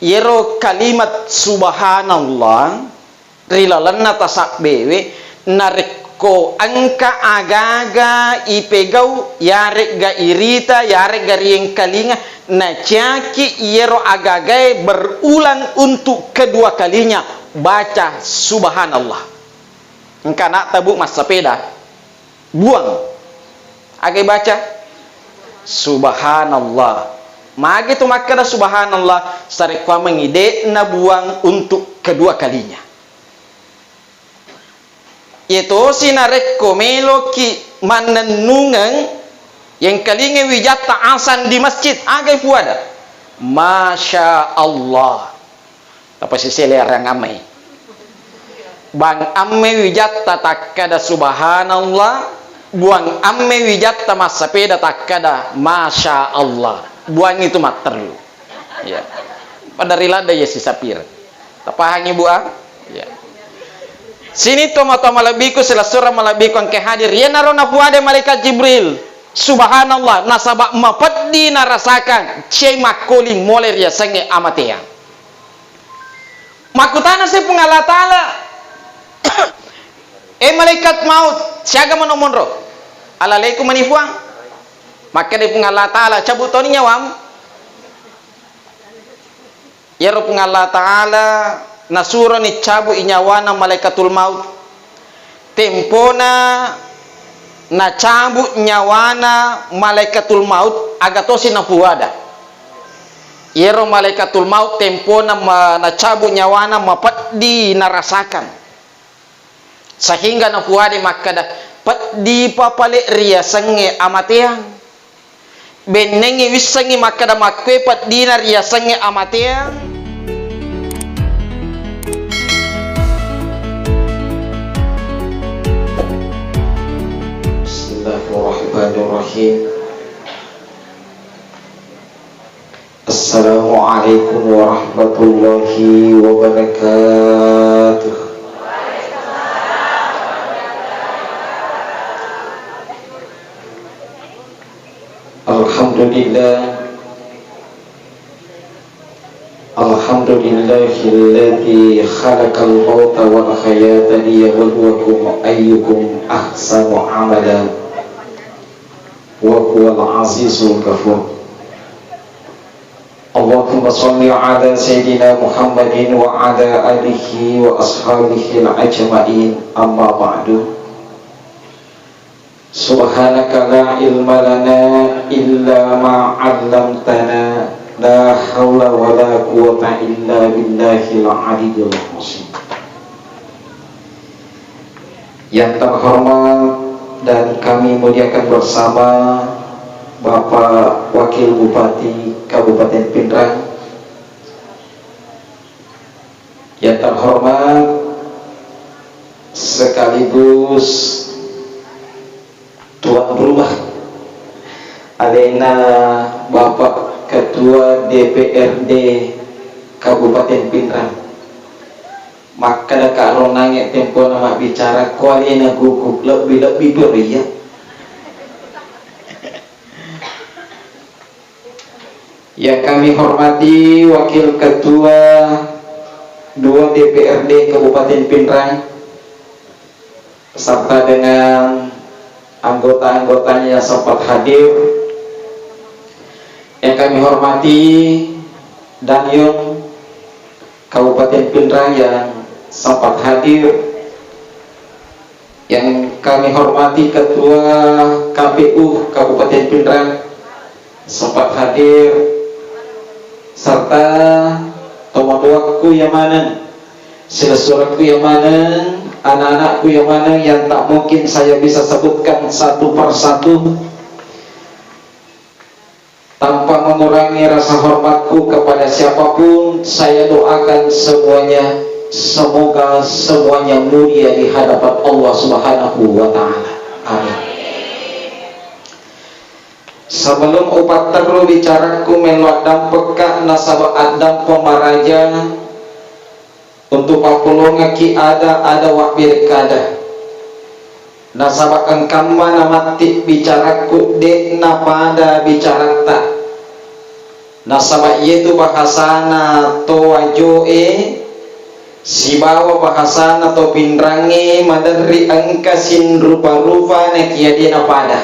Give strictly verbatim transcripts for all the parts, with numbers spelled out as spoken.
Iyaro kalimat subhanallah ri lalenna tasabbewe, narekko engka agaga ipegau, yaregga irita, yaregga riengkalinga, naciaki iyaro agagae berulang untuk kedua kalinya, baca subhanallah. Engka ana'ta, Bu, massapeda, buang. Aga ibaca? Subhanallah. Magi tu makkeda subhanallah, sarekkuammengngi de'na buang untuk kedua kalinya. Iye tosi narekko meloki mannennungeng, yengkalingai wijatta asang di masjid, aga ipuada? Masya Allah. Tapasisele arang ammai. Bang amme wijatta takkada subhanallah, buang amme wijatta massapeda takkada masya Allah. Buang itu matterru. Ya. Pada rilada ya si sapir. Tapahangi, Bu, ah? Ya. Sini tomatoa malebbiku, silessureng malebbiku engke hadir. Yenaro napuade malaikat Jibril. Subhanallah, nasaba mapeddi narasakang cai makkoling mole riasengnge amateang. Makkutana si Puang Allah Ta'ala, "Eh, malaikat maut, siaga mano monro?" "Alaleku mani, Puang." Makkeda Puang Allah Ta'ala, "Cabut toni nyawamu." Iyaro Puang Allah Ta'ala nasuroni cabui nyawana malaikatul maut. Tempona nacabut nyawana malaikatul maut, aga tosi napuada. Iyaro malaikatul maut tempona ma-, nacabut nyawana mapeddi narasakang. Sehingga napuadai makkeda, "Peddipa pale riasengnge amateang." Bennengngi wissengngi makkeda makkue peddina riasengnge amateang. Bismillahirrahmanirrahim. Assalamualaikum warahmatullahi wabarakatuh. Alhamdulillah. Alhamdulillahilladzi khalaqal mauta wal hayata liyabluwakum ayyukum ahsanu amala. Wa huwal azizul ghafur. Allahumma shalli ala sayyidina Muhammadin wa ala alihi wa ashabihi ajma'in, amma ba'du. Subhanaka la ilma lana illa ma 'allamtana, la haula wa la quwwata illa billahil aliyyil azim. Yang terhormat dan kami muliakan bersama Bapak Wakil Bupati Kabupaten Pinrang, yang terhormat sekaligus tuan rumah, alena Bapak Ketua D P R D Kabupaten Pinrang. Makkeda Kak Ronange tempona mabbicara, ko alena guguk, lebbi-lebbi pura iya. Yang kami hormati Wakil Ketua dua D P R D Kabupaten Pinrang, serta dengan anggota-anggotanya yang sempat hadir. Yang kami hormati Danum Kabupaten Pinrang yang sempat hadir, yang kami hormati Ketua K P U Kabupaten Pinrang sempat hadir, serta tomatoakku yang maneng, silessurekku yang maneng, anak-anakku yang maneng yang tak mungkin saya bisa sebutkan satu per satu. Tanpa mengurangi rasa hormatku kepada siapapun, saya doakan semuanya, semoga semuanya mulia di hadapan Allah Subhanahu wa Ta'ala. Amin. Sebelum upatterru bicarakku, mello addampekka nasaba addampeng maraja. Untu pappolongekki ada, ada wabbirekkada. Nasaba engkamma namatti bicarakku, de'na pada bicaratta. Nasaba iyetu bahasana to Wajoe sibawa bahasana to Pinrangnge maderri engka sinrupa-rupa nakia de napada.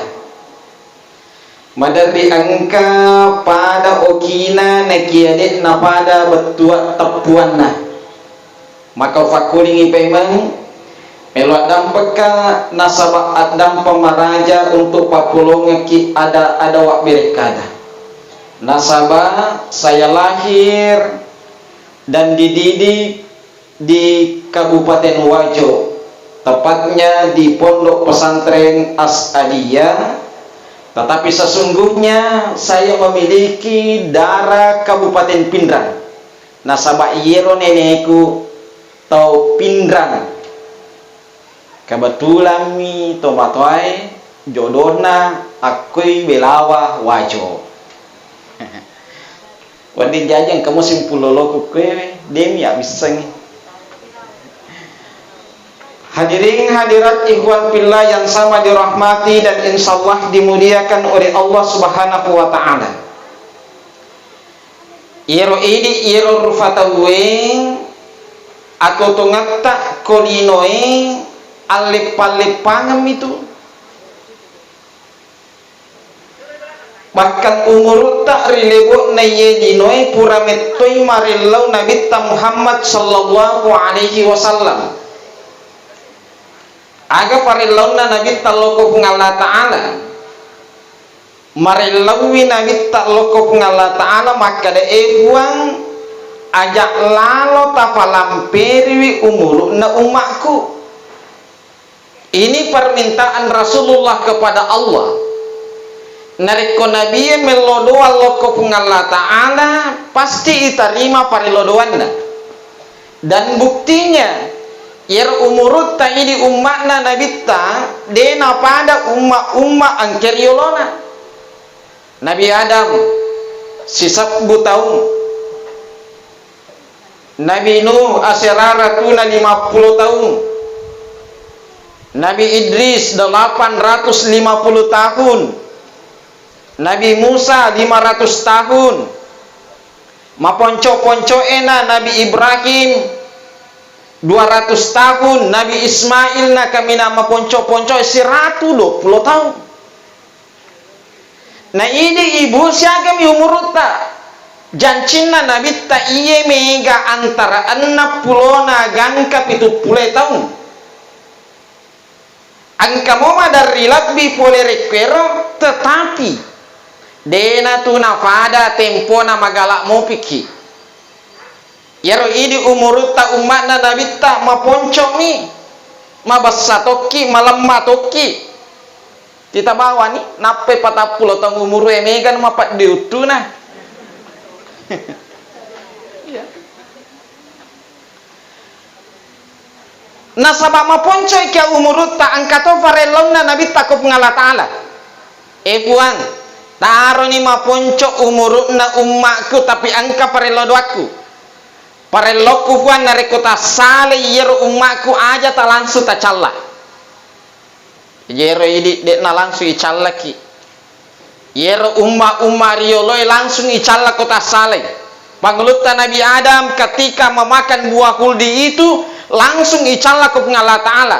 Maderri engka pada okina nakia de napada bettua teppuanna. Maka ufakkulingi paimeng, melo addampekka nasaba addampa maraja untuk pappulongekki ada-ada wabberekkada. Nasaba saya lahir dan dididik di Kabupaten Wajo, tepatnya di Pondok Pesantren As'adiyah, tetapi sesungguhnya saya memiliki darah Kabupaten Pinrang. Nasaba iyero neneku tau Pinrang. Kebetulan mi tomatoae jodona akkoi Belawa Wajo. Wedding jaji engka musim puloloku koe, demi ya wissengi. Hadirin hadirat ikhwan fillah yang sama dirahmati dan insyaallah dimuliakan oleh Allah Subhanahu wa Ta'ala. Iyero idi, iyero rufa tauwe, atotongetta ko linoe, alleppang-leppangemmi tu. Bahkan umurutta ri lebo'na iye linoe pura mettoi marellau Nabitta Muhammad sallallahu alaihi wasallam. Aga parellaunna Nabitta lokko Puang Allah Ta'ala? Marellauwi Nabitta lokko Puang Allah Ta'ala makkeda, "E Puang, aja lalo tapalamperiwi umuru'na ummakku." Ini permintaan Rasulullah kepada Allah. Narekko Nabie mello doang lokko Puang Allah Ta'ala, pasti itarima parello doanna. Dan buktinya, iyaro umurutta idi umma'na Nabitta, de napada umma-umma engke riolona. Nabi Adam sisebbu taung. Nabi Nuh aseraratuna lima puluh taung. Nabi Idris delapan ratus lima puluh tahun. Nabi Musa lima ratus tahun. Maponco-ponco'ena Nabi Ibrahim dua ratus tahun, Nabi Ismail na kaminang maponco-ponco'e siratu dua puluh tahun. Na idi ibu siagami umurutta? Jancinna Nabitta iye mega antara enneng pulona gangka pitu puloi taung. Engkamo maderri lebbi pole rekkuero, tetapi dena tu napada tempona magala mopiki. Iyaro idi umurutta umma'na Nabitta maponco'mi, mabessa tokki, malemma tokki. Titabawani, nappai patappulo taung umurue mega mapeddi uttuna. Iya. Nasaba maponcoi kia umurutta, engka to parellaunna Nabitta ko Puang Allah Ta'ala. E Puang, taroni maponco umuru'na ummakku, tapi engka parellau doakku. Parellokku Puang, narekko tassalai iyaro ummakku, aja talangsung tacalla. Iyaro idi de'na langsung icallaki. Iyaro umma-umma rioloe langsung icalla ko tassalai. Pangulutta Nabi Adam ketika memakan buah khuldi itu langsung icalla ko Puang Allah Ta'ala.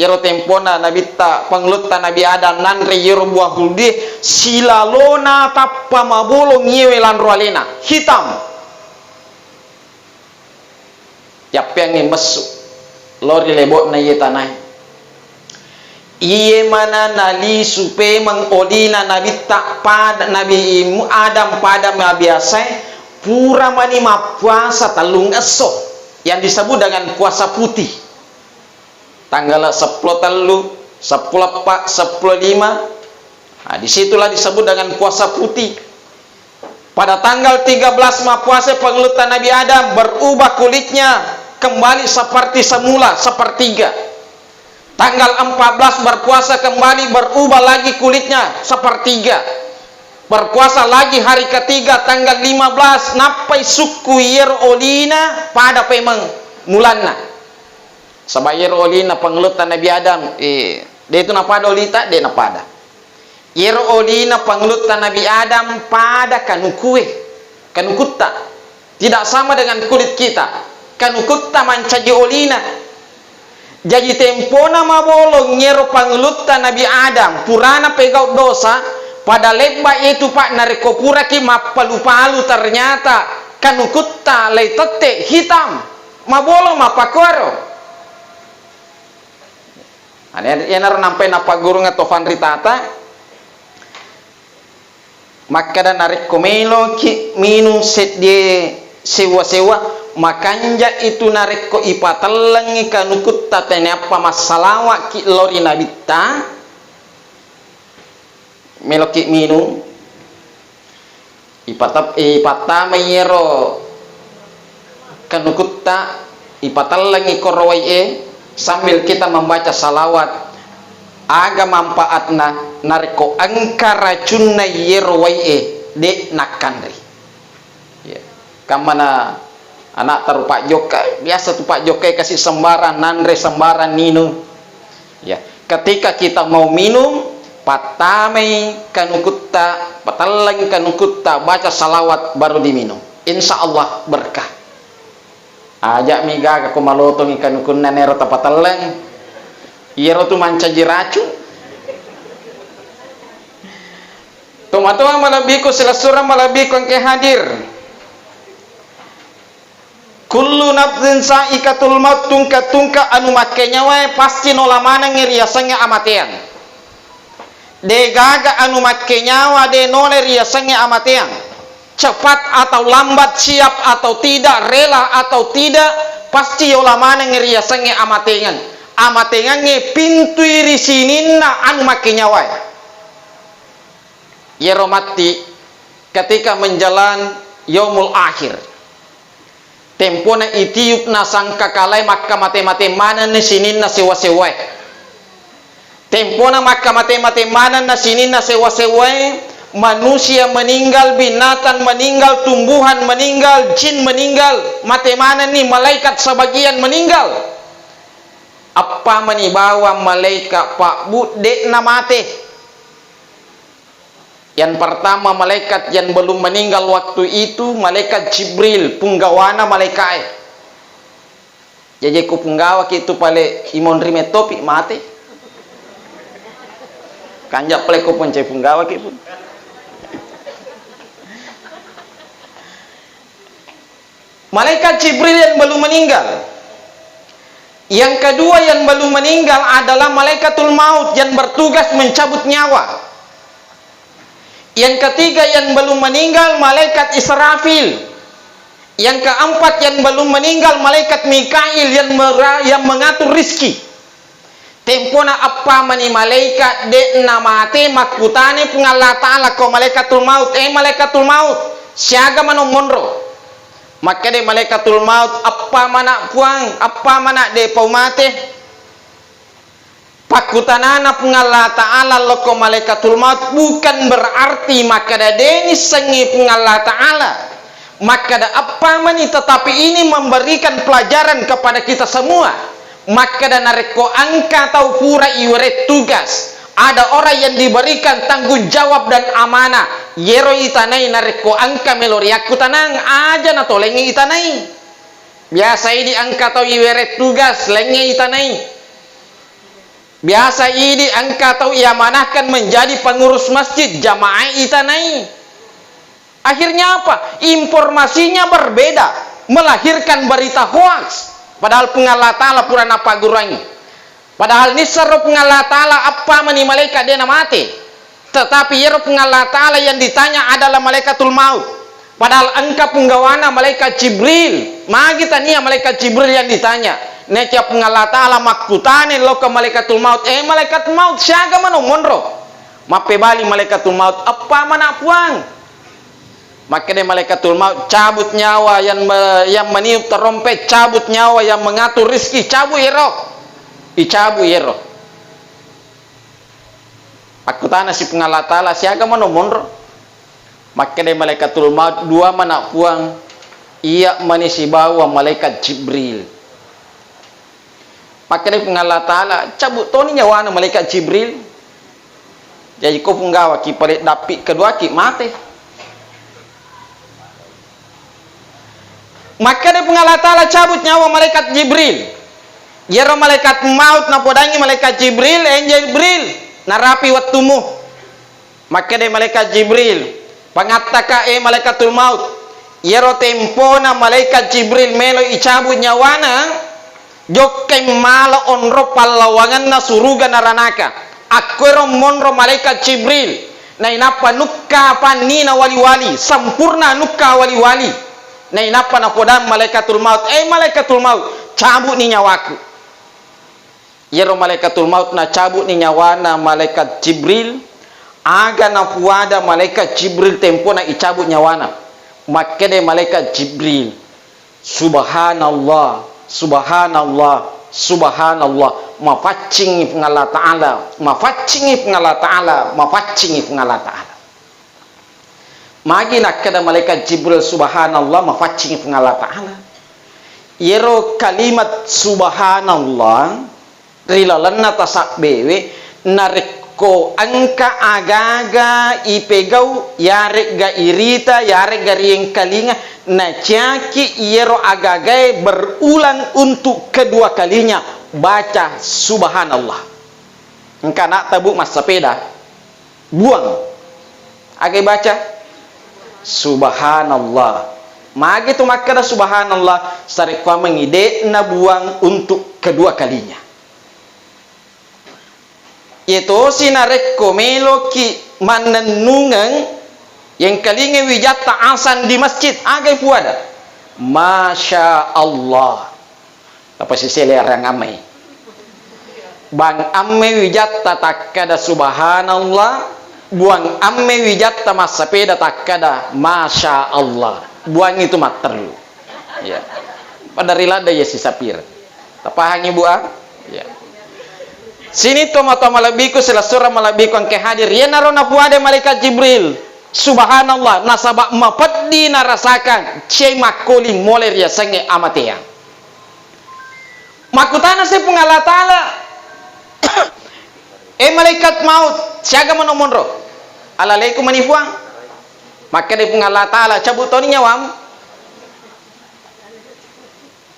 Iyaro tempona Nabitta, pangulutta Nabi Adam nanre iyaro buah khuldi, silalona tappa mabolong iyewe lanro alena, hitam. Yappeangngi messu lao ri lebo'na iye tanae. Iye mana nalisu pemeng olina Nabitta pada, Nabi Adam pada mabiasae, pura mani mappuasa tellung esso, yang disebut dengan puasa putih. Tanggal seppulo tellu, seppulo eppa, seppulo lima, nah, disitulah disebut dengan puasa putih. Pada tanggal tiga belas mappuasa pangulutta Nabi Adam, berubah kulitnya kembali seperti semula, sepertiga. Tanggal empat belas berpuasa kembali, berubah lagi kulitnya sepertiga. Berpuasa lagi hari ketiga, tanggal lima belas, nappai sukku iyaro olina pada pemeng mulanna. Saba iyaro olina pangulutta Nabi Adam, eh, de tu napada olita, de napada. Iyaro olina pangulutta Nabi Adam pada kanukue, kanukutta. Tidak sama dengan kulit kita. Kanukutta mancaji olina. Jaji tempona mabolong iyaro pangulutta Nabi Adam, purana pegau dosa, pada lebba itu, Pak, narekko puraki mappalu-palu, ternyata kanukutta lai tette hitam. Mabolong mappakuaro. Ane-, iyanaro nampai nappaggurungnga to fanritata, makkada, narekko meloki minung seddie sewwa-sewwa, makanja itu narekko ipatellengngi kanukutta tenniappa massalawa'ki lao ri Nabitta, meloki minung, ipatep-, ipattamai iyaro kanukutta, ipatellengngi koro wai'e sambil kita membaca salawat. Aga manfaatna narekko engka racunna iyero wai'e, de' nakkanre. Ya. Kammana anak taru pajjokka, biasa tu pajjokka kasi sembarang nanre, sembarang ninu. Ya, ketika kita mau minum, pattamai kanukutta, patellengi kanukutta, baca salawat, baru diminum. Insya Allah berkah. Aja mi gaga ko malotongi kanukunna nero tapatelleng. Iyaro tu mancaji racun. Tomatoa malebbiku, silessureng malebbiku engke hadir. Kullu nafsin saikatul maut, tungke-tungke anu makkenyawae pasti nola manengngi riasengnge amateang. De gaga anu makkenyawa de nolai riasengnge amateang. Cepat atau lambat, siap atau tidak, rela atau tidak, pasti yola manengngi riasengnge amateangeng. Amateangengnge pintui ri sininna anu makkenyawae. Iyaro matti ketika menjelang yaumul akhir. Tempona itiup nasangka kalae makkamate-mate manenni sininna sewa-sewae. Tempona makkamate-mate manenna sininna sewa-sewae, manusia meninggal, binatang meninggal, tumbuhan meninggal, jin meninggal, mate manenni, malaikat sebagian meninggal. Appa mani bawang malaikat pabbu de'na mate. Yang pertama, malaikat yang belum meninggal waktu itu, malaikat Jibril, punggawana malaikae. Jaji ko punggawaki tu pale imonri mettopi mate. Kanja pale ko poncai punggawaki pun. Malaikat Jibril yang belum meninggal. Yang kedua yang belum meninggal adalah malaikatul maut yang bertugas mencabut nyawa. Yang ketiga yang belum meninggal malaikat Israfil. Yang keempat yang belum meninggal malaikat Mikail yang mera-, yang mengatur rizki. Tempona eppa mani malaika de'na mate, makkutani Puang Allah Ta'ala ko malaikatul maut, "Eh, malaikatul maut, siaga mano monro?" Makkeda malaikatul maut, "Eppa mana, Puang, eppa mana de pau mate?" Pakkutanana Puang Allah Ta'ala lokko malaikatul maut, bukan berarti makkeda de nissengngi Puang Allah Ta'ala. Makkeda, "Eppa mani, tetapi ini memberikan pelajaran kepada kita semua." Makkeda, narekko engka tau pura iwereng tugas, ada orang yang diberikan tanggung jawab dan amanah, yero itanai narekko engka melo riakkutanang, aja natolengngi itanai. Biasa idi engka tau iwereng tugas, lengnge itanai. Biasa idi engka tau iamanahkan menjadi pengurus masjid, jamaah itanai. Akhirnya apa? Informasinya berbeda, melahirkan berita hoaks. Padahal Puang Allah Ta'ala pura napaggurangi. Padahal nissero Puang Allah Ta'ala eppa mani malaika de namate. Tetapi yero Puang Allah Ta'ala yang ditanya adalah malaikatul maut. Padahal engka punggawana malaikat Jibril. Magi tania malaikat Jibril yang ditanya. Nekia Puang Allah Ta'ala makkutane lokka malaikatul maut, "Eh, malaikatul maut, siaga mano monro?" Mappebali malaikatul maut, "Eppa mana, Puang?" Makkeda malaikatul maut, "Cabut nyawa yang me-, yang meniup terompet, cabut nyawa yang mengatur rizki, cabut yero." Icabut yero. Akkutana si Puang Allah Ta'ala, "Siaga mano monro?" Makkeda malaikatul maut, "Dua mana, Puang, iya mani sibawa malaikat Jibril." Makkeda Puang Allah Ta'ala, "Cabut toni nyawana malaikat Jibril." Jaji ko punggawaki pale dappi keduaki mate. Makkeda Puang Allah Ta'ala, cabut nyawa malaikat Jibril. Iyaro malaikat maut napodangi malaikat Jibril, "Eh Jibril, narapi wettumu." Makkeda malaikat Jibril, "Pangattaka, eh Malaikatul Maut." Iyaro tempona malaikat Jibril melo icabut nyawana, jokkai mala onro pallawangenna suruga naranaka. Akkuero monro malaikat Jibril, nainappa nukka pannina wali-wali, sempurna nukka wali-wali. Nainappa napodang malaikatul maut, "Eh malaikatul maut, cabutni nyawaku." Iyaro malaikatul maut nacabutni nyawana malaikat Jibril, aga napuada malaikat Jibril tempona icabut nyawana. Makkeda malaikat Jibril, "Subhanallah, subhanallah, subhanallah." Mapaccingi Puang Allah Ta'ala, mapaccingi Puang Allah Ta'ala, mapaccingi Puang Allah Ta'ala. Magi nakkeda malaikat Jibril, "Subhanallah," mapaccingi Puang Allah Ta'ala. Iyaro kalimat subhanallah ri lalenna tasabbewe, narekko engka agaga ipegau, yaregga irita, yaregga riengkalinga, naciaki iyaro agagae berulang untuk kedua kalinya, baca subhanallah. Engka anakta, Bu, massapeda, buang. Aga ibaca? Subhanallah. Magi tu makkeda subhanallah, sarekkuammengngi de'na buang untuk kedua kalinya. Iye tosi narekko meloki mannennungeng, yengkalingai wijatta azan di masjid, aga ipuada? Masya Allah. Napasisele arang ammai. Bang amme wijatta takkada subhanallah, buang amme wijatta massapeda takkada masya Allah. Buang itu matterru. Ya. Pada rilada ya sisapir. Tapahangi, Bu, ah? Ya. Sini toma-toma malebbiku, silessureng malebbiku engke hadir. Yenaro napuade malaikat Jibril. Subhanallah, nasaba mapeddi narasakang cai makkoli mole riasengnge amateang. Makkutana se Puang Allah Ta'ala, "Eh malaikat maut, siaga mano monro?" "Alaleku mani Puang." Makkeda Puang Allah Ta'ala, "Cabut toni nyawamu."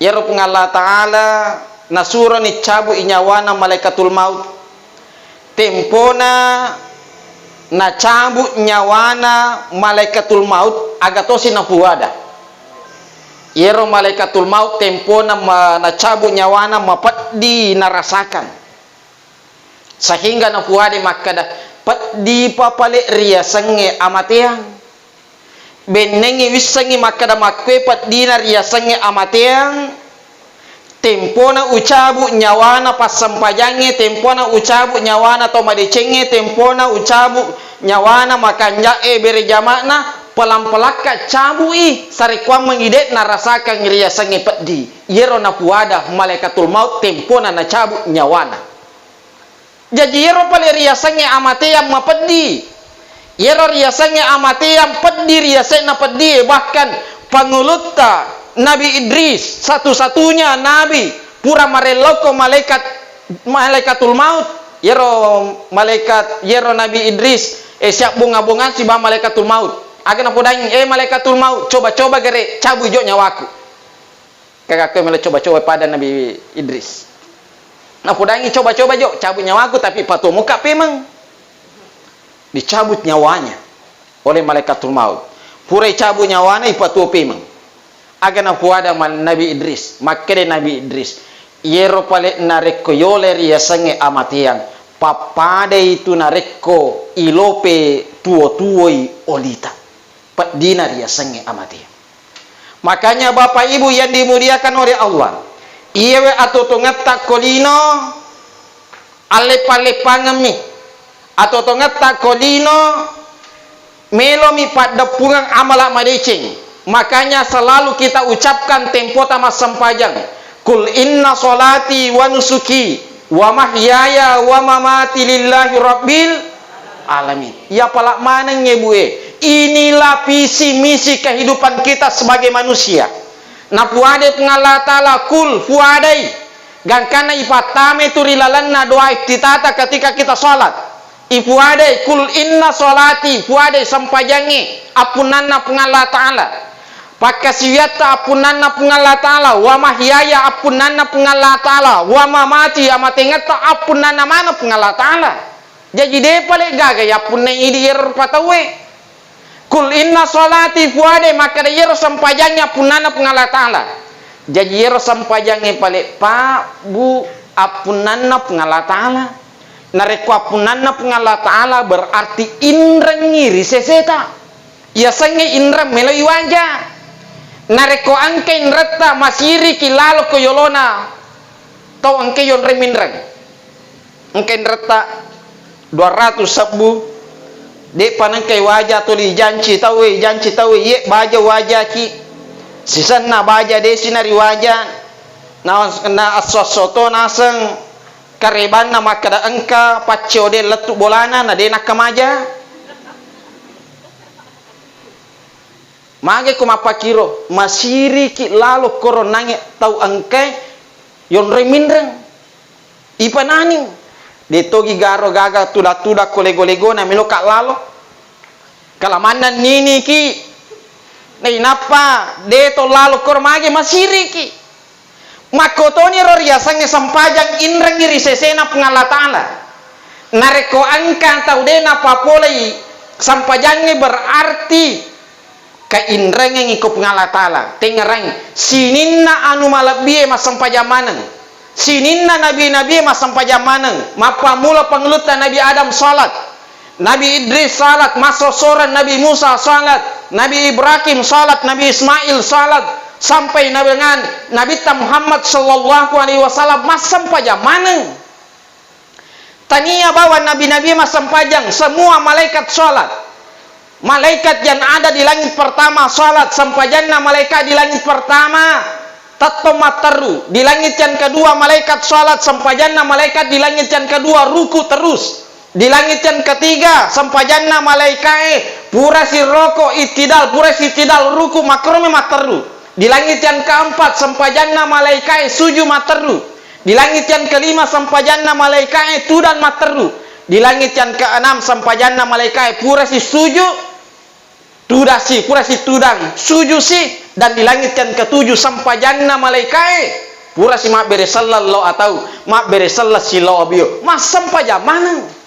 Iyaro Puang Allah Ta'ala nasuroni cabui nyawana malaikatul maut. Tempona nacabut nyawana malaikatul maut, aga tosi napuada. Iyaro malaikatul maut tempona ma-, nacabut nyawana mapeddi narasakang. Sehingga napuadai makkeda, "Peddipa pale riasengnge amateang." Bennengngi wissengngi makkeda makkue peddina riasengnge amateang, tempona ucabu nyawana passempajangnge, tempona ucabu nyawana to madecengnge, tempona ucabu nyawana makanja'e bere jama'na, pelang-pelakka cabui, sarekkuammengngi de narasakang riasengnge peddi. Iyero napuada malaikatul maut tempona nacabu nyawana. Jaji, iyero pale riasengnge amateang mapeddi. Iyero riasengnge amateang peddi, riasenna peddi, bahkan pangulutta Nabi Idris, satu-satunya nabi pura marelloko malaikat, malaikatul maut. Iyero malaikat, iyero Nabi Idris, eh, siabbonga-bonga siba malaikatul maut. Aga napodangi, "Eh, malaikatul maut, coba-coba gare cabui jo nyawaku." Kagakko melo coba-coba pada Nabi Idris. Napodangi, "Coba-coba jo, cabut nyawaku, tapi patuo mukka pemeng." Dicabut nyawanya oleh malaikatul maut. Purai cabut nyawana, ipatuo pemeng. Aga napuada ma-, Nabi Idris, makkeda Nabi Idris, "Iyero pale narekko yole riasengnge amateang, pappadai tu narekko ilope tuo-tuoi olita." Peddina riasengnge amateang. Makanya, Bapak Ibu yang dimuliakan oleh Allah, iyewe atotongetta ko lino, alleppang-leppangemmi. Atotongetta ko lino, melomi paddeppungeng amala madeceng. Makanya selalu kita ucapkan tempota massempajang, "Qul inna sholati wa nusuki wa mahyaya wa mamati lillahi rabbil alamin." Iya pala maneng, Ibu e. Inilah visi misi kehidupan kita sebagai manusia. Napuadai Puang Allah Ta'ala, "Qul," puadai. Gangkanna ipattamai tu ri lalenna doa iftitata ketika kita salat. Ipuadai, "Kul inna sholati," puadai sempajangnge appunnanna Puang Allah Ta'ala. Pakkasiwiatta appunnanna Puang Allah Ta'ala, "Wa mahyaya" appunnanna Puang Allah Ta'ala, "wa mamati" amatengetta appunnanna maneng Puang Allah Ta'ala. Jaji de pale gaga yappunnai idi ero rupa tauwe. "Kul inna sholati" puadai makkeda iyero sempajangnge appunnanna Puang Allah Ta'ala. Jaji iyero sempajangnge pale pabbu appunnanna Puang Allah Ta'ala. Narekko appunnanna Puang Allah Ta'ala berarti inrengngi ri seseta. Yasengnge inreng meloi waja. Narekko engka inretta masiriki lalo ko yolona tau engka yonreng minreng. Engka inretta dua ratus sebbu, de'pa nengkai waja tuli ijanci tauwe, ijanci tauwe, iye baja wajaki. Sisenna baja desi nariwaja, na, na esso-esso to naseng karebanna makkeda engka paccio de lettu bolana na de nakkamaja. Mage ko mappakiro, masiriki lalo koronnange tau engkae yonreng minreng. Ipananing, de togi garo gaga tuda-tuda ko lego-legona meloka lalo. Kalamanna niniki, nainappa de to lalo koro mage masiriki. Makkotoniro riasengnge sempajang inrengngi ri sesena Puang Allah Ta'ala. Narekko engka tau de napapolei sempajangnge berarti kainrengengngi ko Puang Allah Ta'ala. Tengngerangngi, sininna anu malebbie massempajang maneng. Sininna nabi-nabie massempajang maneng. Mappammula pangulutta Nabi Adam salat. Nabi Idris salat, massossoreng Nabi Musa salat, Nabi Ibrahim salat, Nabi Ismail salat, sampai nabengan Nabitta Muhammad sallallahu alaihi wasallam massempajang maneng. Tania bawang nabi-nabi massempajang, semua malaikat salat. Malaikat yang ada di langit pertama salat, sempajanna malaikat di langit pertama tettong matteru. Di langit yang kedua malaikat salat, sempajanna malaikat di langit yang kedua ruku terus. Di langit yang ketiga sempajanna malaikae pura siroko ittidal, pura sittidal ruku makromi matteru. Di langit yang keempat sempajanna malaikae suju matteru. Di langit yang kelima sempajanna malaikae tudang matteru. Di langit yang keenam sempajanna malaikae pura si suju, tudasi, pura si tudang, suju si, dan di langit yang ketujuh sempajanna malaikae pura si mabbere selleng lao atau mabbere selleng si lao abio. Massempajang maneng.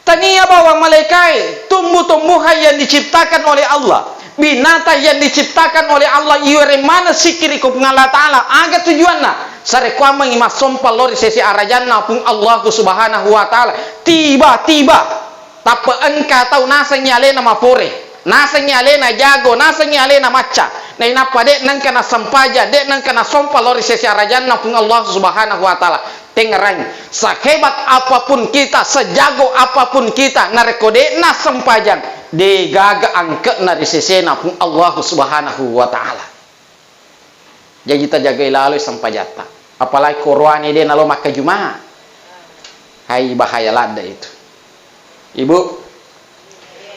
Tania bawang malaikae, tumbuh-tumbuhan yang diciptakan oleh Allah, binatang yang diciptakan oleh Allah, iwereng maneng sikkiri ko Puang Allah Ta'ala. Aga tujuanna? Sarekkuammengngi massompa lao ri sese arajanna Puang Allahu Subhanahu wa Ta'ala. Tiba-tiba tappe engka tau nasengngi alena mapore, nasengngi alena jago, nasengngi alena macca. Nainappa de nengka nassempajang, de nengka nassompa lao ri sese arajanna Puang Allahu Subhanahu wa Ta'ala. Tengngerangngi, sehebat apapun kita, sejago apapun kita, narekko de'na sempajang, de'gaga angke'na ri sesena Puang Allahu Subhanahu wa Ta'ala. Jaji, tajagai laloi sempajatta. Apalagi ko oroane de nalo makkajuma. Hai, bahaya ladde itu. Ibu,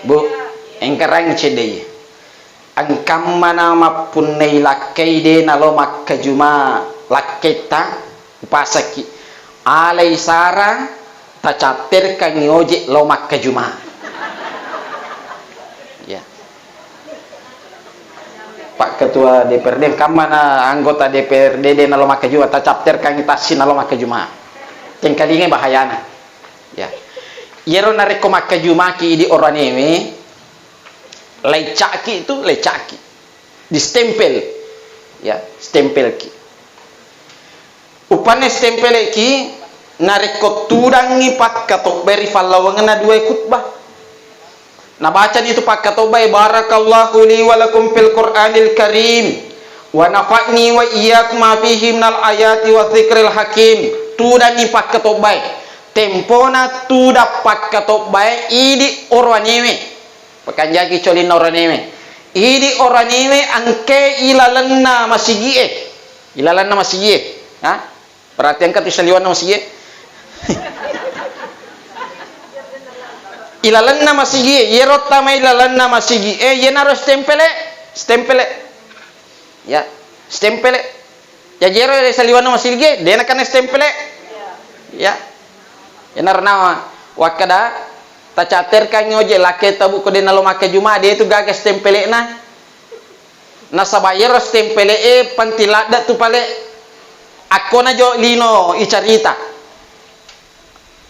Bu, engkarang cedde. Engkammana mappunnai lakkai de nalo makkajuma lakketta, upasakki. Alai sara, tacatterkangngi ojek lao makkajuma. Ya. Pak Ketua D P R D, engkammana anggota D P R D de nalo makkajuma, tacatterkangngi taksi nalo makkajuma. Tengkalingai bahayana. Ya. Iyaro narekko makkajumaki idi oranewe, laicaki itu, laicaki. Distempel. Ya, stempelki. Upanne stempeleki, narekko tudangngi pakkatobbae ri fallawangenna duae khutbah. Nabacani tu pakkatobbae, "Barakallahu li wa lakum fil Qur'anil Karim, wa nafa'ni wa iyyakum ma fihi minal ayati wa dzikril hakim." Tudanni pakkatobbae. Tempona tudang pakkatobbae idi oranewe. Pakanjaki colinna oranewe. Idi oranewe engke ilalenna masigie. Ilalenna masigie. Ha? Berarti engka tu saliwanna masigie. Ilalenna masigie, iyero tama ilalenna masigie, iyenaro stempele, stempele. Ya, stempele. Jaji ero saliwanna masigie, dena kana stempele. Ya. Iyanaro nawa wakkada Tacaterkangngi oje lakketta bu ko de nalo makkajuma, de tu gaga stempele'na. Nasaba iyaro stempele'e penting ladde tu pale. Akkona jo lino icarita.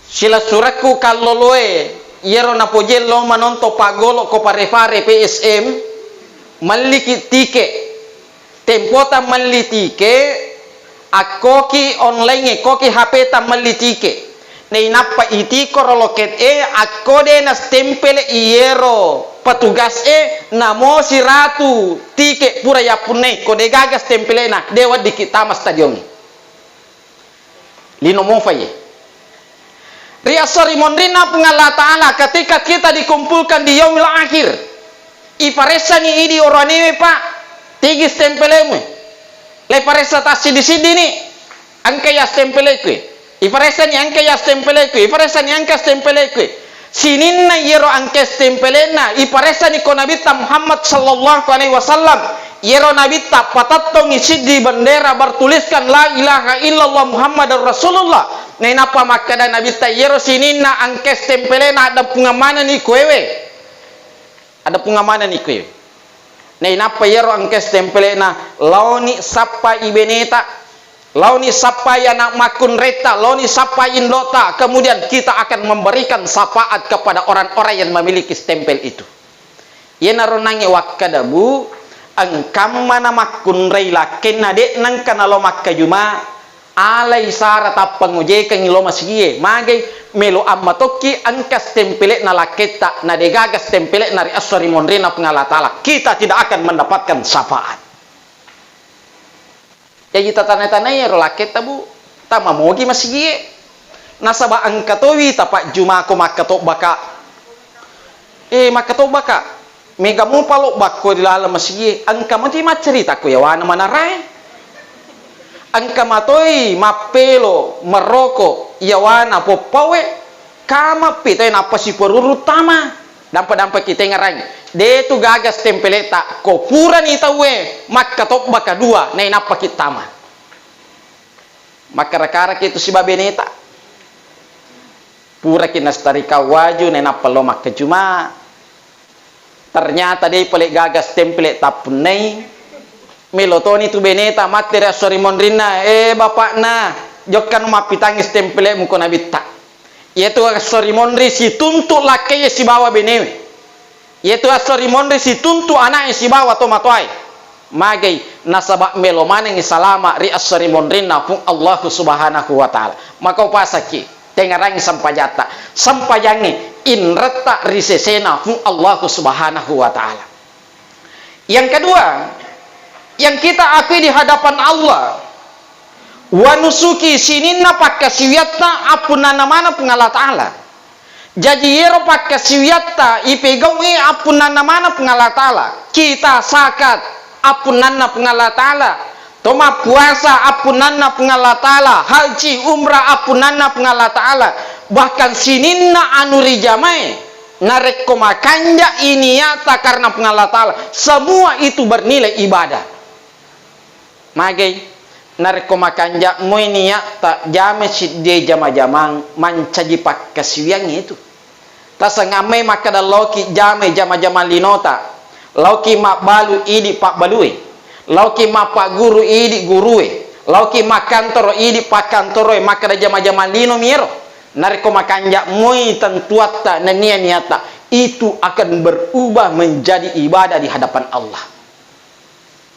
Silessurekku kalloloe, iyaro napojeng lo manontong paggolo ko Pare-Pare P S M, melliki tike. Tempota melli tike, akkoki online e, koki H P ta melli tike. Nainappa itikoro loket e, akko de na stempele iyero petugas e, namo siratu tike pura yappunnai, ko de gaga stempele'na, de weddikki tama stadion. Lino mofai. Ri esso ri monrinna Puang Allah Ta'ala, ketika kita dikumpulkan di yaumil akhir, iparessani idi oroanewe, Pak, tigi stempelemu. Laiparessa tassiddi-siddini, engka ya stempeleku. Iparessani engka ya stempeleku, iparessani engka stempeleku. Sininna iyero engka stempelena, iparessani ko Nabitta Muhammad sallallahu alaihi wasallam. Iyero Nabitta patettongi siddi bendera bertuliskan la ilaha illallah Muhammadar Rasulullah. Nainappa makkeda Nabitta, iyero sininna engka stempelena, addeppungeng manenni koewe. Addeppungeng manenni koewe. Nainappa iyaro engka stempelena, laoni sappai beneta, laoni sappai anak makkunretta, laoni sappai indota, kemudian kita akan memberikan syafaat kepada orang-orang yang memiliki stempel itu. Iyanaro nangnge wakkeda, Bu, engkamma na makkunrai lakkenna de nengka nalo makkajuma, alai sara tappangojekengngi lo masigie. Magai? Melo ammatokki engka stempele'na lakketta, na degaga stempele'na ri esso ri monrinna Puang Allah Ta'ala, kita tidak akan mendapatkan syafaat. Jaji tatana-tanai ero lakketta, Bu, tamamogi masigie. Nasaba engka towi tapajjumako makkatobbaka. Eh, makkatobbaka. Mega mupa lobbakko ri laleng masigie. Engka moti maccarita ko yawana manarae. Engka matoi mappelo meroko yawana poppaue. Kama pitae nappa siperuru tama. Dampa-dampa kitengerangi. De tu gaga stempeleta. Ko purani tauwe makkatobbaka dua, nainappa ki tama. Makkara-karaki tu sibawa beneta. Puraki nastarika waju, nainappa lo makkajuma. Ternyata dei pale gaga stempele tappunnai. Melo toni tu beneta matti ri esso ri monrinna, eh, bapakna, jokkanu mappitangngi stempelemu ko nabitta. Iyatu esso ri monri situntu lakkaie sibawa benewe. Iyatu esso ri monri situntu ana'e sibawa tomatoae. Magai? Nasaba melo manengngi salama ri esso ri monrinna Puang Allahu Subhanahu wa Ta'ala. Maka upasakki, tengerangngi sempajatta. Sempajangnge inretta ri sesena Puang Allahu Subhanahu wa Ta'ala. Yang kedua, yang kita akui di hadapan Allah, wa nusuki, sininna pakkasiwiatta appunnanna maneng Puang Allah Ta'ala. Jaji, iyero pakkasiwiatta ipegau'i appunnanna maneng Puang Allah Ta'ala. Kita zakat appunnanna Puang Allah Ta'ala. To mappuasa appunnanna Puang Allah Ta'ala. Haji, umrah appunnanna Puang Allah Ta'ala. Bahkan sininna anu rijamae, narekko makanja i niatta karena Puang Allah Ta'ala, semua itu bernilai ibadah. Magai? Narekko makanja moi niatta jamai siddie jama-jamang, mancaji pakkasiwiang itu. Tasengammai makkeda laoki jamai jama-jamang linota, laoki mabbalu idi pabbalue, laoki mappagguru idi gurue, laoki makkantoro idi pakkantoroe, makkeda jama-jamang lino mi ero. Narekko makanja moi tentuatta nennia niatta, itu akan berubah menjadi ibadah di hadapan Allah.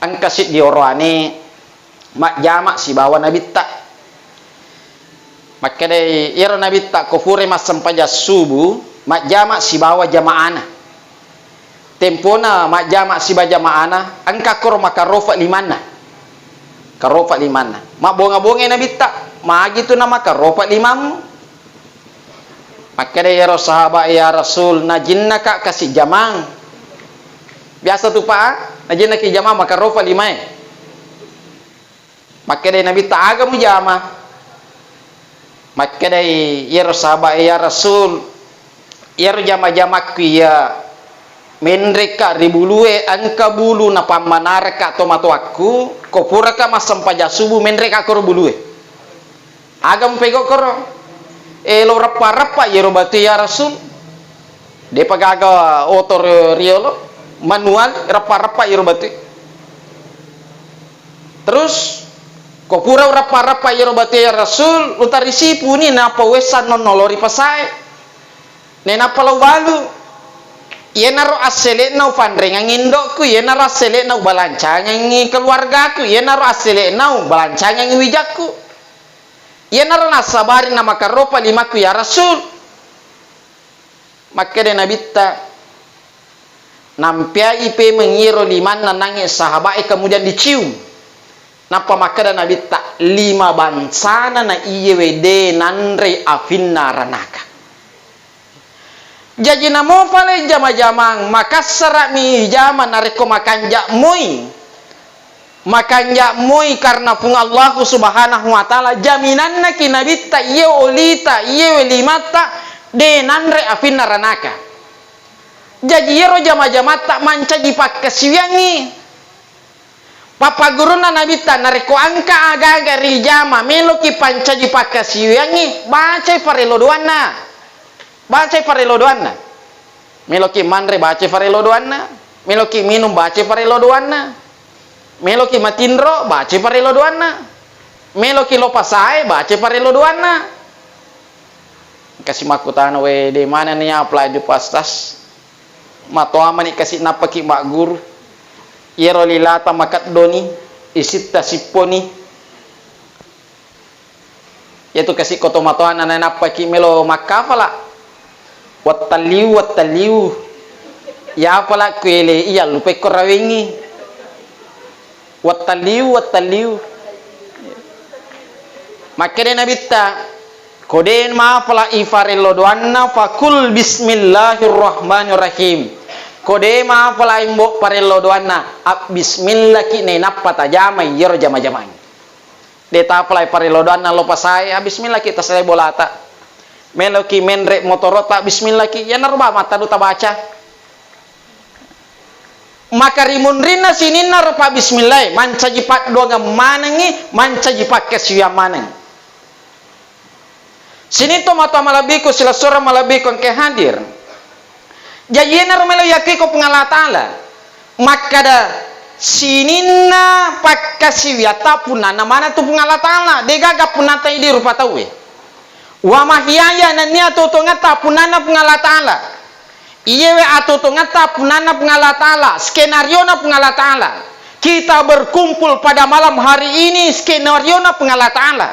Engka siddi oroane majjama sibawa nabitta. Makkedai, iyaro nabitta ko purai massempajang subuh, majjama sibawa jamaana. Tempona majjama sibawa jamaana, engka koro makarofa limanna. Karofa limanna. Mabbonga-bongai nabitta, magi tu namakarofa limammu? Makkeda iyaro sahaba, "Ya Rasul, najinnaka kasi jamang." Biasa tu, Pak, najinnaki jamang makarofa limae. Makkedai nabitta, "Aga mujama?" Makkedai iyaro sahaba, "Ya Rasul, iyaro jama-jamakku iya menreka ri bulue, engka bulu napammanareka tomatoakku, ko puraka massempajang subuh menreka koro bulue." Aga mupegau koro? Eh, lo reppa-reppa iyaro batu, ya Rasul. De'pa gaga oto ri-, riolo, manual, reppa-reppa iyaro batue. Terus, ko pura ureppa-reppa iyaro batue ya Rasul, utarisi puni nappa uwessa nonnolo ri pasae. Nainappa lao ubalu. Iyanaro assele'na upanrengang indo'ku, iyanaro assele'na ubalancangengngi keluargaku, iyanaro assele'na ubalancangengngi wijakku. Iyanaro nassabari namakarropa limakku ya Rasul. Makkeda Nabitta, nampeai pemeng iyaro limanna nangnge sahaba'e, kemudian dicium. Nappa makkeda Nabitta, lima bangsana na iyewe de nanrei afinna ranaka. Jaji namo pale jama-jamang, makassara'mi ijama narekko makanja moi. Makanja moi karena Puang Allahu Subhanahu wa Ta'ala, jaminanna ki Nabitta, iye olita, iye welimatta, de nanre afinna ranaka. Jaji iyaro jama-jamatta mancaji pakkasiwiyangngi. Pappagurunna Nabitta, narekko engka aga-aga rijama meloki pancaji pakkasiwiyangngi, bacai farello doanna. Bacai farello doanna. Meloki manre, bacai farello doanna. Meloki minung, bacai farello doanna. Meloki matinro, bacai farello doanna. Meloki lo pasae, bacai farello doanna. Kasi makkutana, "We, de manenni apalaju pastas? Matoa mani kasi nappaki magguru. Iyaro lilata makeddoni, isitta sipponi." Iyatu kasi ko tomatoanna nainappaki melo makkafala. Wattalliu, wattalliu. Iya pala kuele iya lupai ko rawengngi. Wattalliu, wattalliu. Makkeda Nabitta, ko de mapala ifarello doanna, fakul bismillahirrahmanirrahim. Ko de mapala imbo parello doanna, abbismillaki nainappa tajamai iyaro jama-jamang. De tapalai parello doanna lo pasae, ah, bismillaki tasalai bolata. Meloki menre motorota, bismillaki. Iyanaro ba mattadu tabaca. Maka rimunrinna sininna rupa bismillah, mancaji paddoangeng manengngi, mancaji pakkasiwiang maneng. Sining tomatoa malebbiku, silessureng malebbiku engka hadir. Jaji, iyanaro melo yakkui ko Puang Allah Ta'ala. Makkada, sininna pakkasiwiatta punnanna maneng tu Puang Allah Ta'ala. Degaga punnata idi rupa tauwe. Wa mahyaya, nennia totongetta punnanna Puang Allah Ta'ala. Iyewe atotongetta punnanna Puang Allah Ta'ala, skenariona Puang Allah Ta'ala. Kita berkumpul pada malam hari ini, skenariona Puang Allah Ta'ala.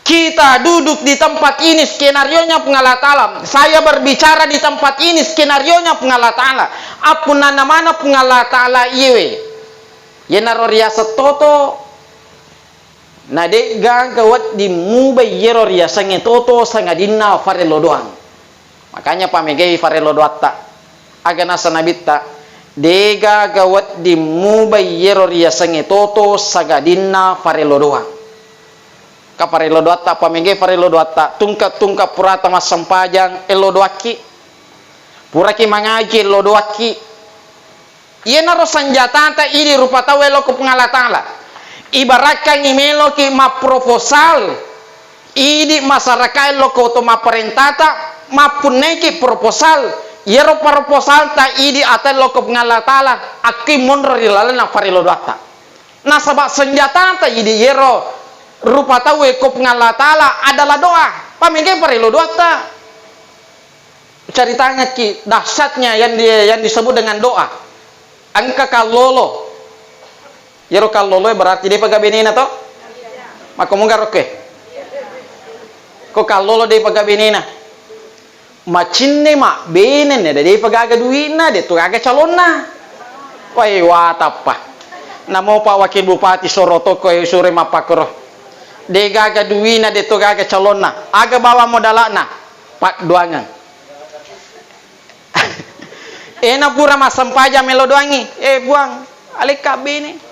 Kita duduk di tempat ini, skenarionya Puang Allah Ta'ala. Saya berbicara di tempat ini, skenarionya Puang Allah Ta'ala. Appunnanna maneng Puang Allah Ta'ala iyewe. Iyanaro riaseng toto. Na de'gaga wedding mubai iyaro riasengnge toto sangadinna farello doang. Makanya pamegai farello doatta. Aga nasa Nabitta, de'gaga wedding mubai iyaro riasengnge toto sangadinna farello doang. Ka farello doatta, pamegai farello doatta, tungke-tungke purata massempajang, ello doakki. Puraki mangaji, ello doakki. Iyanaro sanjatata idi rupa tauwe lao ko Puang Allah Ta'ala. Ibarakkangngi meloki mapproposal, idi masyarakae lao ko to mapparentata, mappunnaiki proposal. Iyaro proposalta idi atae lao ko Puang Allah Ta'ala, akkui monro ri lalenna farello doatta. Nasaba sanjatata idi iyaro rupa tauwe ko Puang Allah Ta'ala adalah doa. Pamegai farello doatta. Caritangekki dahsyatnya yang di-, yang disebut dengan doa. Engka kallolo. Iyaro kalloloe berarti de'pa ga benena to? Makkomoga rokke? Ko kallolo de'pa ga benena. Macinne mabbene neda de'pa gaga dui'na, de'to gaga calonna. Wai, watappa. Namo Pak Wakil Bupati soro tokko e sure mappakkoro. De'gaga dui'na, de'to gaga calonna. Aga bawang modala'na? Paddoangeng. Ena pura massempajang melo doangngi, "Eh, Puang, alekka bene."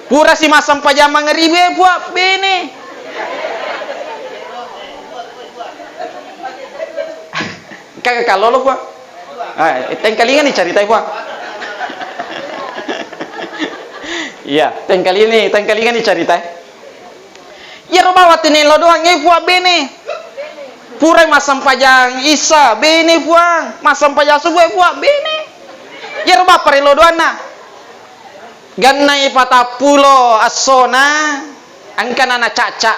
Purasi massempajang mangeribi, "Eh, Puang, bene." Engka kallolo, Puang. Ah, tengkalingani caritai, Puang. Iya, tengkalini, tengkalingani caritai. Iyaro bawang tini lo doang, "Eh, Puang, bene." Purai massempajang Isya, bene Puang, massempajang subuh Puang, bene. Iyaro bappa ri lodoanna. Gennai patappulo essona, engkana nacacca.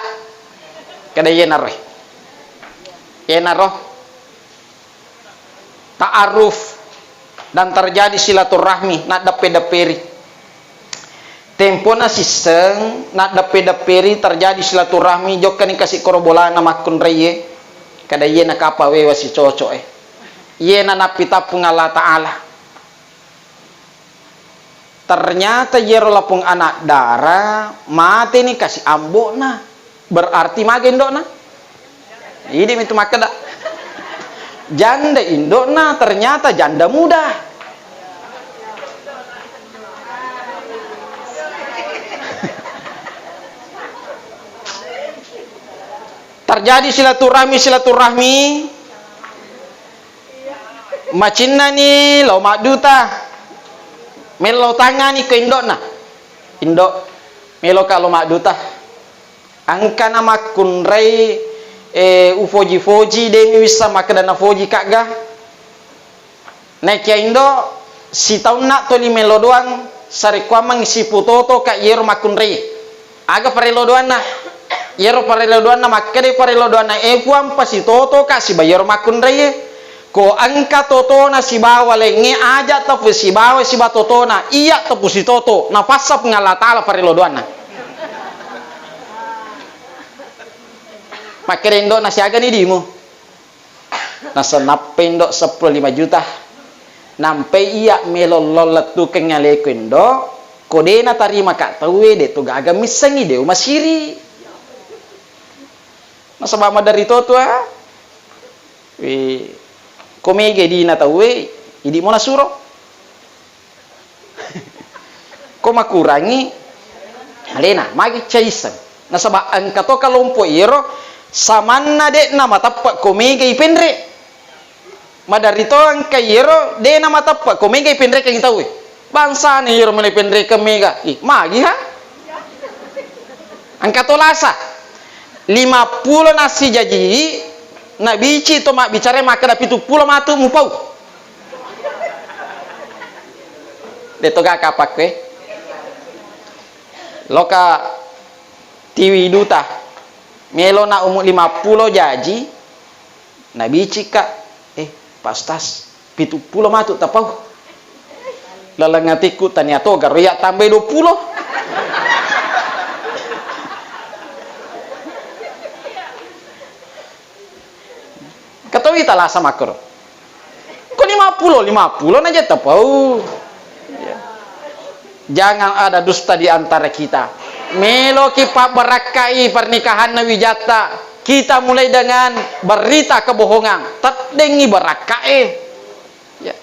Kada iyenaro. Iyenaro ta'aruf dan terjadi silaturahmi, naddeppe-depperi. Tempona sisseng, naddeppe-depperi terjadi silaturahmi, jokkani kasi koro bolana makkunraie. Kada iye nakapa wewa sicoco'e. Iye nanappi tappung Allah Ta'ala. Ternyata iyaro lapong anak dara mateni kasi ambo'na. Berarti maga indo'na? Idi mitu makkeda. Janda indo'na ternyata janda muda. Terjadi silaturahmi, silaturahmi. Macinnani lao madduta. Mello tangani ko indo'na. Indo, meloka lao madduta. Engkana makkunrai, eh, ufoji-foji, demi wissa makkeda nafoji kagga. Naekia indo, sitaunna toli melo doang, sarekkuammengngi siputotoka iyero makkunrai. Aga parello doanna? Iyero parello doanna, makkeda parello doanna, "E Puang, pasitotoka siba iyero makkunraie. Ko engka totona sibawa laingnge, aja teppu sibawa siba totona, iya teppu sitoto, napassa Puang Allah Ta'ala parello doanna." Makkeda indo'na, "Siagani dimu?" Nasenappa indo seppulo lima juta. Nampai iya melo lao lettukeng aleku indo, ko de natarimaka tauwe, de to gaga missengi, de umasiri. Nasaba maderri to tua. Wi, ko mega dina tauwe, idi mo nasuro. Ko makurangi alena, magi caiseng. Nasaba engka to kalompo iyero samanna de'na mateppe ko mega ipenre. Maderri to engka iyero de'na mateppe ko mega ipenrekeng tauwe. Bangsana iyero mele penrekeng mega. Ih, magi ha? Engka to lasa. Lima pulo nasi jaji, nabici to mabbicara makkeda pitu pulo matu mupau. De to ga kapakku e. Loka tiwi duta. Melo na umu lima pulo jaji, nabicika, "Eh, Pak Ustaz, pitu pulo matu tapau." Laleng atikku, tania to garo iya tambai dua pulo. Ketahui talasa makkoro. Ko lima pulo, lima pulo naja tapau. Ya. Jangan ada dusta di antara kita. Meloki pabbarakkai pernikahanna wijatta. Kita mulai dengan berita kebohongan. Teddengi barakkae. Ya.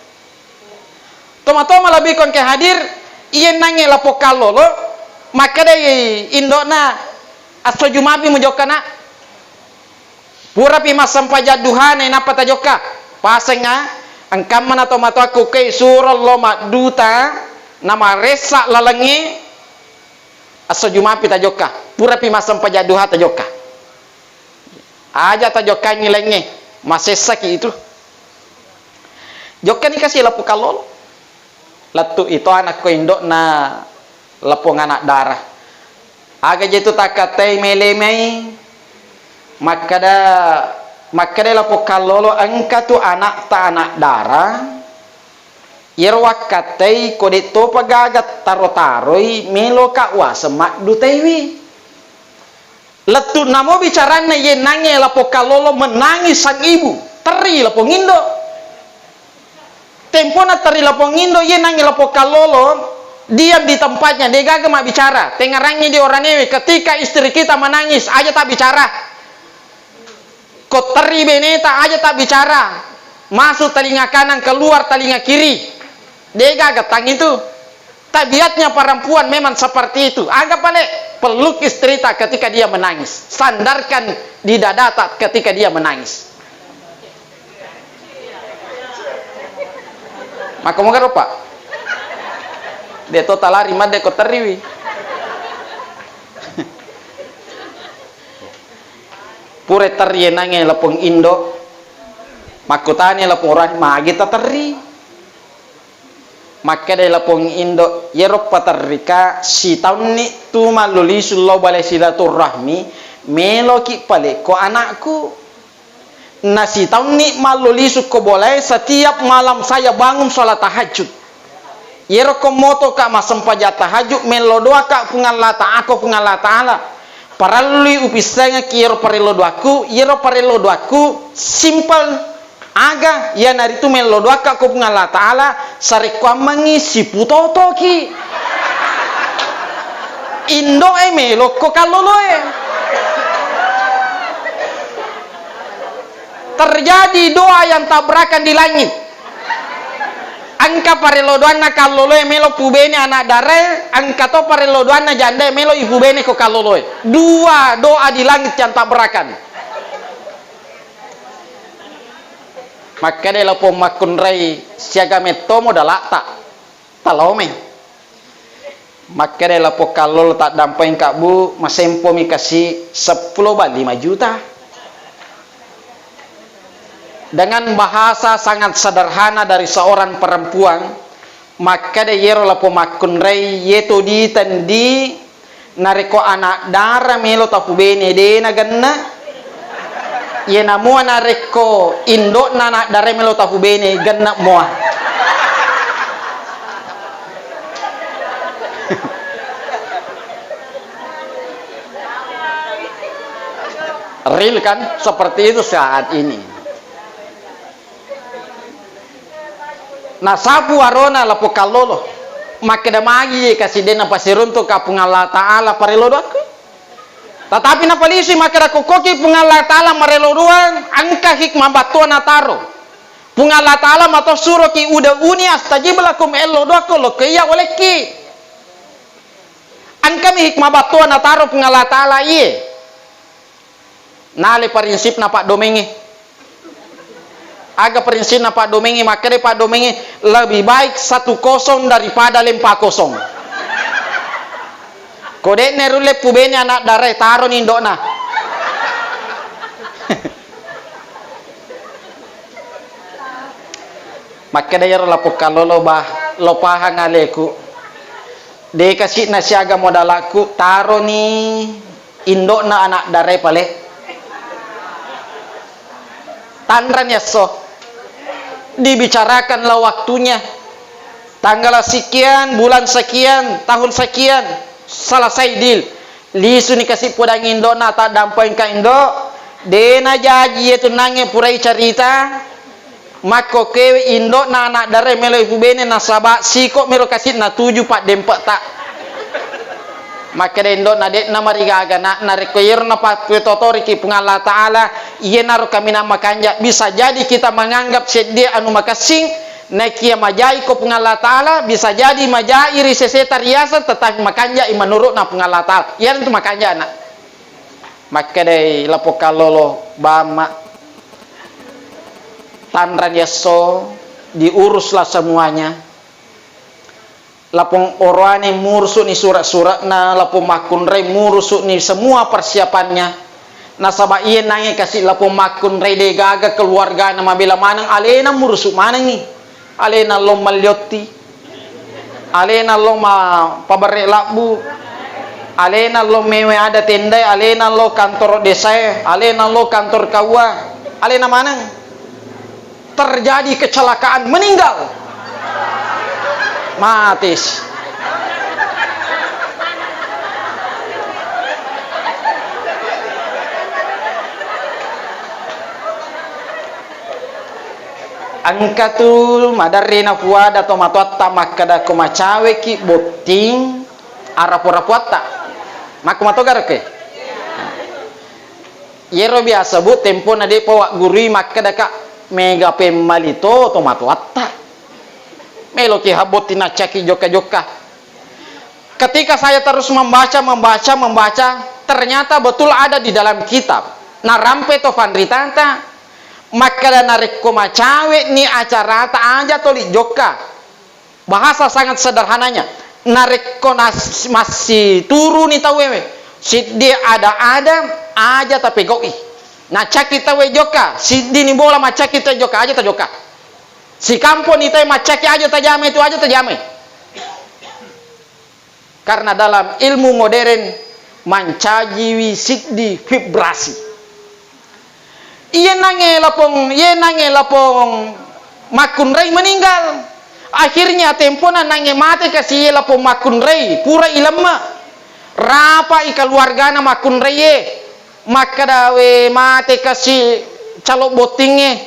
Toma-toma lebih kon ke hadir, iye nange lapo kallolo, makkedai indo'na, "Asso jumapi mujokkana." Purapi massempajang duha nainappa tajokka. Pasengnga, engkamma na tomatoakku ke suro lo madduta, namaressa lalengnge, asso jumapi tajokka. Purapi massempajang duha tajokka. Aja tajokkangi laingnge, masessaki itu. Jokkani kasi lappo kallolo. Lettu ito anakko indo'na lapong anak dara. Aga je tu takkatai mele mai makkada, makkada lapong kallolo, engka tu anakta anak dara. Iyaro wakkattai ko de topa gaga taro-taroi, meloka waseng maddutaiwi. Lettu'namo bicaranna iye nange lapong kallolo, menangis sang ibu, terri lapong indo. Tempona terri lapong indo, iye nange lapong kallolo, diam di tempatnya, degaga mabbicara, tengarangi di oranewe. Ketika istri kita menangis, aja tabbicara. Ko terri beneta, aja tabbicara. Masuk telinga kanan, keluar telinga kiri. Degaga tang itu. Tabiatnya perempuan memang seperti itu. Aga pale, peluk istrita ketika dia menangis. Sandarkan di dadata ketika dia menangis. Maka moga ropa. De to talari madde ko terriwi. Pura terri enangnge lapong indo, makkutani lapong orani, magi taterri? Makkeda lapong indo, iyaro paterrika sitaunni tu mallo lisu lao bale silaturrahmi, meloki palekko anakku. Na sitaunni mallo lisu ko bolae setiap malam saya bangun sholat tahajud. Iyaro ko motoka massempajang tahajud, mello doaka Puang Allah Ta-, ako Puang Allah Taala, parellui upissengekki iyaro parello doakku, iyaro parello doakku simple. Aga, iyanaritu mello doaka ko Puang Allah Taala, sarekkoammengngi siputotoki. Indoe melokko kalloloe. Terjadi doa yang tabrakan di langit. Engka parello doanna kalloloe melo pubene anak darae, engka to parello doanna jandae melo ipubene ko kalloloe. Dua doa di langit yang tabrakan. Makkeda lapong makkunrai, siaga metto modala'ta, talome. Makkeda lapong kallolo, taddampengka Bu, masempomi kasi seppulo ba lima juta. Dengan bahasa sangat sederhana dari seorang perempuan, makkeda iyaro lapong makkunrai, iyeto ditendi narekko anak dara melo tapubene de nagenna, iye namua narekko indo'na anak dara melo tapubene, genna moa. Real kan? Seperti itu saat ini. Nasapu arona lapong kallolo. Makkeda magi kasi de napasiruntu ka Puang Allah Taala parello doakku. Tatapi napalisui makkeda kokkoki Puang Allah Taala marello doang, engka hikmah battoa nataro. Puang Allah Taala mato suroki, "Ud'uni astajib lakum," ello doakko lokko iya olekki. Engkami hikmah battoa nataro Puang Allah Taala iye. Nale prinsipna paddomengnge. Aga prinsipna paddomengnge? Makkeda paddomengnge, lebih baik satu kosong daripada lempa kosong. Ko de'na rulle pubene anak darae, taroni indo'na. Makkeda iyaro lapong kallolo, bah, lo pahang aleku. De kasi'na siaga modalakku, taroni indo'na anak darae pale. Tanrani esso. Dibicarakanlah waktunya. Tanggal sekian, bulan sekian, tahun sekian, selesai deal. Lisuni kasi podang indo'na, taddampengka indo, de najaji iyetu nangnge purai carita. Makkokkoe indo'na anak darae melo ipubene nasaba siko mero kasi natuju paddempe'ta. Makkeda indo'na, de'na marigaga, Nak, narekko iyero napappetotoriki Puang Allah Taala, iyenaro kaminang makanja. Bisa jadi kita menganggap seddie anu makessing, naekiya majai ko Puang Allah Taala, bisa jadi majai ri seseta riaseng, tetapi makanjai menurutna Puang Allah Taala. Iyanatu makanja, Nak. Makkedai lapong kallolo, Bamma, tanrani esso, diuruslah semuanya. Lapong oroane murusu'ni sura'-sura'na, lapong makkunrai murusu'ni semua persiapannya. Nasaba iye nangnge kasi lapong makkunrai de gaga keluargana mabela maneng, alena murusu' manengngi. Alena lo malliotti. Alena lo ma-, paberre labbu. Alena lo mewe ada tendae, alena lo kantoro desae, alena lo kantor kaua, alena maneng. Terjadi kecelakaan, meninggal. Matis. Engka tu maderri napuada tomatoatta makkeda ko macaweki botting arapo-rapoatta. Makko matoga rekko? Iyero biasa, Bu, tempona de'pa waggurui makkeda, Kak, mega pemmali to tomatoatta. Meloki habbotti naccaki jokka-jokka. Ketika saya terus membaca, membaca, membaca, ternyata betul ada di dalam kitab. Narampe to fanritata, makkeda narekko macawe'ni acarata aja toli jokka. Bahasa sangat sederhananya, narekko nas-, massituruni tauwe, siddi ada-ada aja tapegau'i. Nacaki tauwe jokka, siddini bola macaki tauwe jokka, aja tajokka. Sikamponi tauwe macaki, aja tajamai tu, aja tajamai. Karena dalam ilmu modern mancajiwi siddi vibrasi. Iye nange lapong, iye nange lapong makkunrai meninggal. Akhirnya tempona nange mate kasi iye lapong makkunrai, pura ilemma. Rapai keluargana makkunraiye. Makkeda, "We, mate kasi calo bottingnge,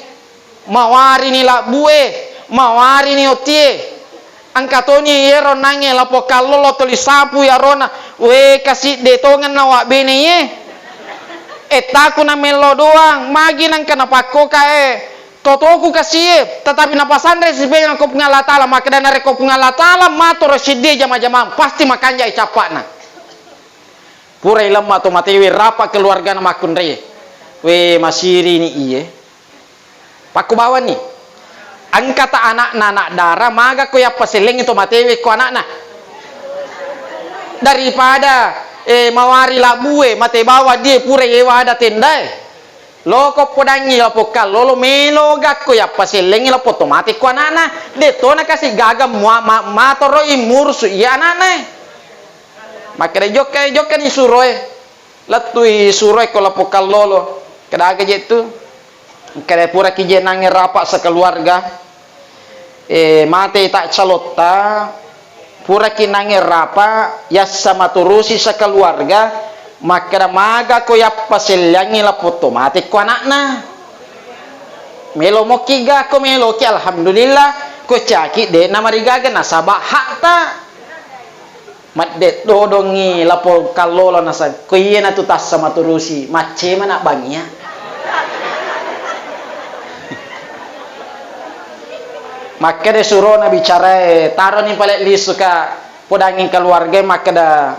mawarini labbue, mawarini otie." Engka toni iyero nangnge lapong kallolo toli sapu iyarona, "We, kasi de tongeng nawabbene iye. Ettaku namello doang, magi nengka napakkoka e. Totoku kasi e, tetapi napasanre sipengeng ko Puang Allah Taala." Makkeda, "Narekko Puang Allah Taala matoro siddi jama-jamang, pasti makanjai cappa'na." Purai lemma to matewe, rapa keluargana makkunrai. We, masirini iye. Pakko bawanni. Engkata anakna anak dara, maga ko yappasellengi to matewe ko anakna. Daripada, eh, mawari labbue, mate bawang die pura yewa ada tendae. Loko podangngi lapong kallolo, melo gakko yappasellengi lapong to mate ko anakna. De tona kasi gaga mua-, ma-, matoroi murusu iya anakna e. Makkeda, "Jokka, jokka ni suroe." Lettui suroe ko lapong kallolo. Keda aga je tu? Keda puraki je nangnge rapa sekeluarga. Eh, mate ta calotta. Puraki nangnge rapa, yassa maturusi sekeluarga. Makkeda, "Maga ko yappaselliangngi lapong to mate ko anakna." Melo mokki ga ko meloki, alhamdulillah. Ko caki de namarigaga nasaba hakta. Madde dodongngi lapong kallolo naseng, ko iye natu tassa maturusi, maccema na bangia. Makkeda surona bicarae, taroni pale lisu ka, podangngi keluarga makkeda,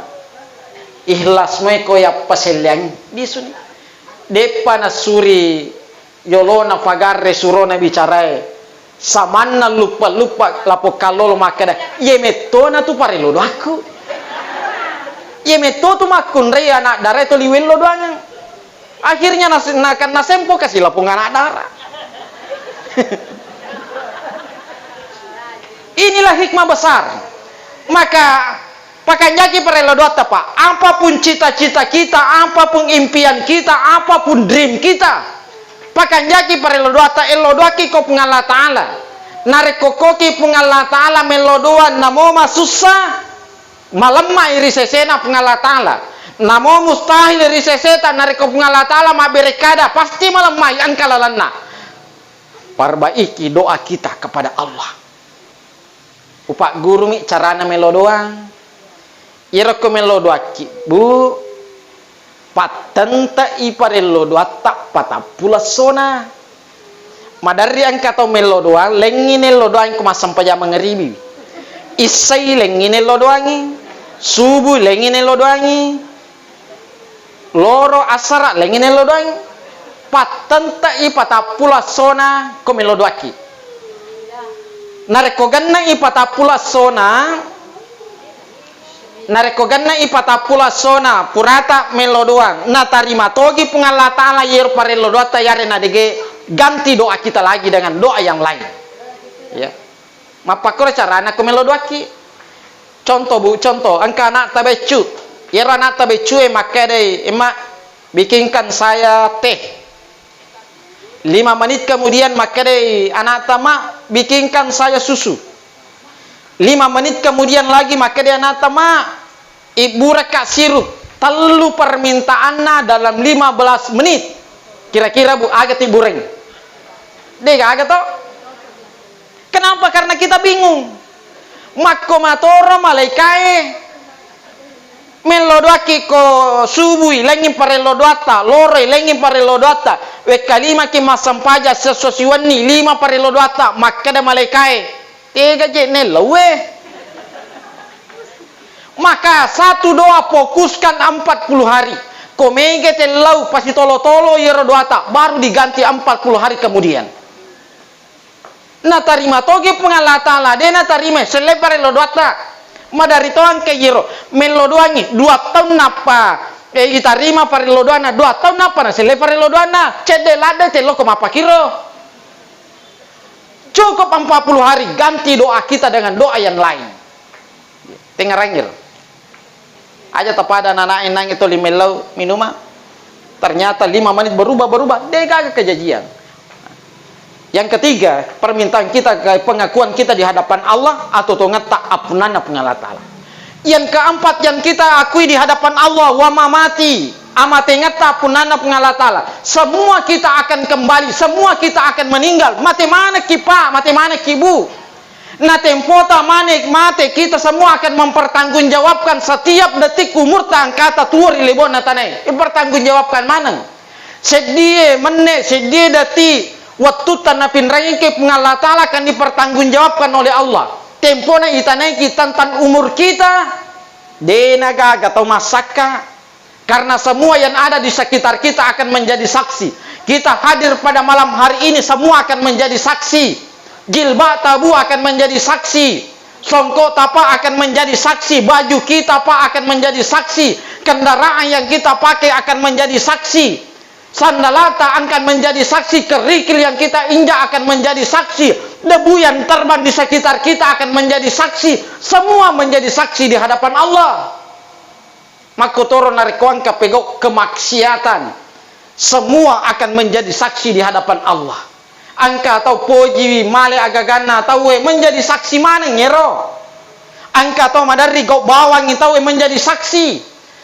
"Ikhlas moi ko yappaselliangngi." Lisuni. Deppa nassuri yolona pagarre surona bicarae. Samanna luppa-luppa lapong kallolo makkeda, "Iye metto natu parello doakku. Iye metto tu makkunrai anak dara toli wello doangeng." Akhirnya nas-, nakan nasempo kasi lapong anak dara. Inilah hikmah besar. Maka pakanjaki parello doatta, Pak. Apapun cita-cita kita, apapun impian kita, apapun dream kita, pakanjaki parello doatta, ello doakki ko Puang Allah Taala. Narekko koki Puang Allah Taala mello doang, namo masussa, malemmai ri sesena Puang Allah Taala. Namo mustahil ri seseta, narekko Puang Allah Taala mabbere kada, pasti malemmai engka lalenna. Perbaiki doa kita kepada Allah. Upaggurumi carana melo doang. Iyaro ko melo doakki, Bu, pattente'i parello doatta patappulo essona. Maderri engka tau melo doang, lengngi nello doang ko massempajang mangeribi. Issai lengngi nello doangi, subu lengngi nello doangi. Loro assara lengngi nello doangi. Pattente'i patappulo essona ko melo doakki. Narekko genne'i patappulo essona, narekko genne'i patappulo essona, purata melo doang, natarima togi Puang Allah Taala yero parello doatta yare nadege ganti doa kita lagi dengan doa yang lain. Ya. Mappakkoro carana ko melo doakki. Contoh, Bu, contoh, engka anakta beccu. Iyaro anakta beccue makkedai, "Emma, bikinkan saya teh." Lima menit kemudian makkedai anakta, "Ma, bikinkan saya susu." Lima menit kemudian lagi makkedai anakta, "Ma, ibburakka sirup." Tellu permintaanna dalam lima belas menit. Kira-kira, Bu, aga tibbureng? De gaga to? Kenapa? Karena kita bingung. Makko matoro malaikae, mello doakki ko subui, lengngi parello doatta, loroi, lengngi parello doatta, wekkalimaki massempajang sesso siwenni, lima parello doatta, makkeda malaikae, tega je nellau e. Maka satu doa fokuskan empat puluh hari. Ko mega tellau, pasitolo-tolo iyaro doata, baru diganti empat puluh hari kemudian. Natarima togi Puang Allah Taala, de natarima, selle parello doatta. Maderri to engka iyaro, mello doangi, dua taung nappa Eh, itarima parello doanna dua taung, nappa nasellai parello doanna. Cedde ladde telloko mappakiro. Cukup empat puluh hari, ganti doa kita dengan doa yang lain. Tengarangir. Aja tapada anak-anak enang itu lima lau minuma. Ternyata lima menit berubah, berubah. Degaga kejadian. Yang ketiga, permintaan kita, pengakuan kita di hadapan Allah atau tongetta appunnanna Puang Allah Ta'ala. Yang keempat yang kita akui di hadapan Allah, wa mamati, amatengetta appunnanna Puang Allah Ta'ala. Semua kita akan kembali, semua kita akan meninggal. Mate manekki, Pak, mate manekki, Bu. Na tempota mane mate, kita semua akan mempertanggungjawabkan setiap detik umurta engkata tuo ri lebona tanae. Ipertanggungjawabkan maneng. Seddie menne, seddie detik, wettutta napinrengngiki Puang Allah Ta'ala akan dipertanggungjawabkan oleh Allah. Tempona itanaiki tentang umur kita, dena gaga tau massakka. Karena semua yang ada di sekitar kita akan menjadi saksi. Kita hadir pada malam hari ini, semua akan menjadi saksi. Jilbab tabu akan menjadi saksi. Songkok tapa akan menjadi saksi. Baju kita, Pak, akan menjadi saksi. Kendaraan yang kita pakai akan menjadi saksi. Sandalata akan menjadi saksi. Kerikil yang kita injak akan menjadi saksi. Debu yang terbang di sekitar kita akan menjadi saksi. Semua menjadi saksi di hadapan Allah. Makkotoro narekko engka pegau kemaksiatan, semua akan menjadi saksi di hadapan Allah. Engka tau pojiwi male agaganna tauwe, menjadi saksi maneng ero. Engka tau maderri gau bawangngi tauwe, menjadi saksi.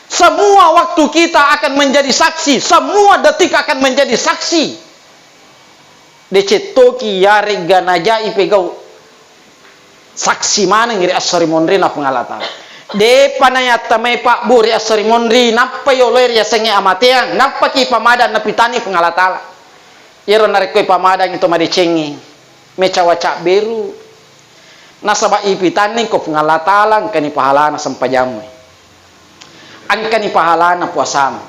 Semua waktu kita akan menjadi saksi, semua detik akan menjadi saksi. Decettoki yaregga najai pegau saksi maneng ri esso ri monrinna Puang Allah Ta'ala. Depa nayattamai pabbu ri esso ri monri, nappa yoloi riasengnge amateang, nappaki pamadang napitanni Puang Allah Ta'ala. Iyaro narekko ipamadangngi to madecengnge, mecawa cabberu. Nasaba ipitanni ko Puang Allah Ta'ala engkani pahalana sempajammu. Engkani pahalana puasamu.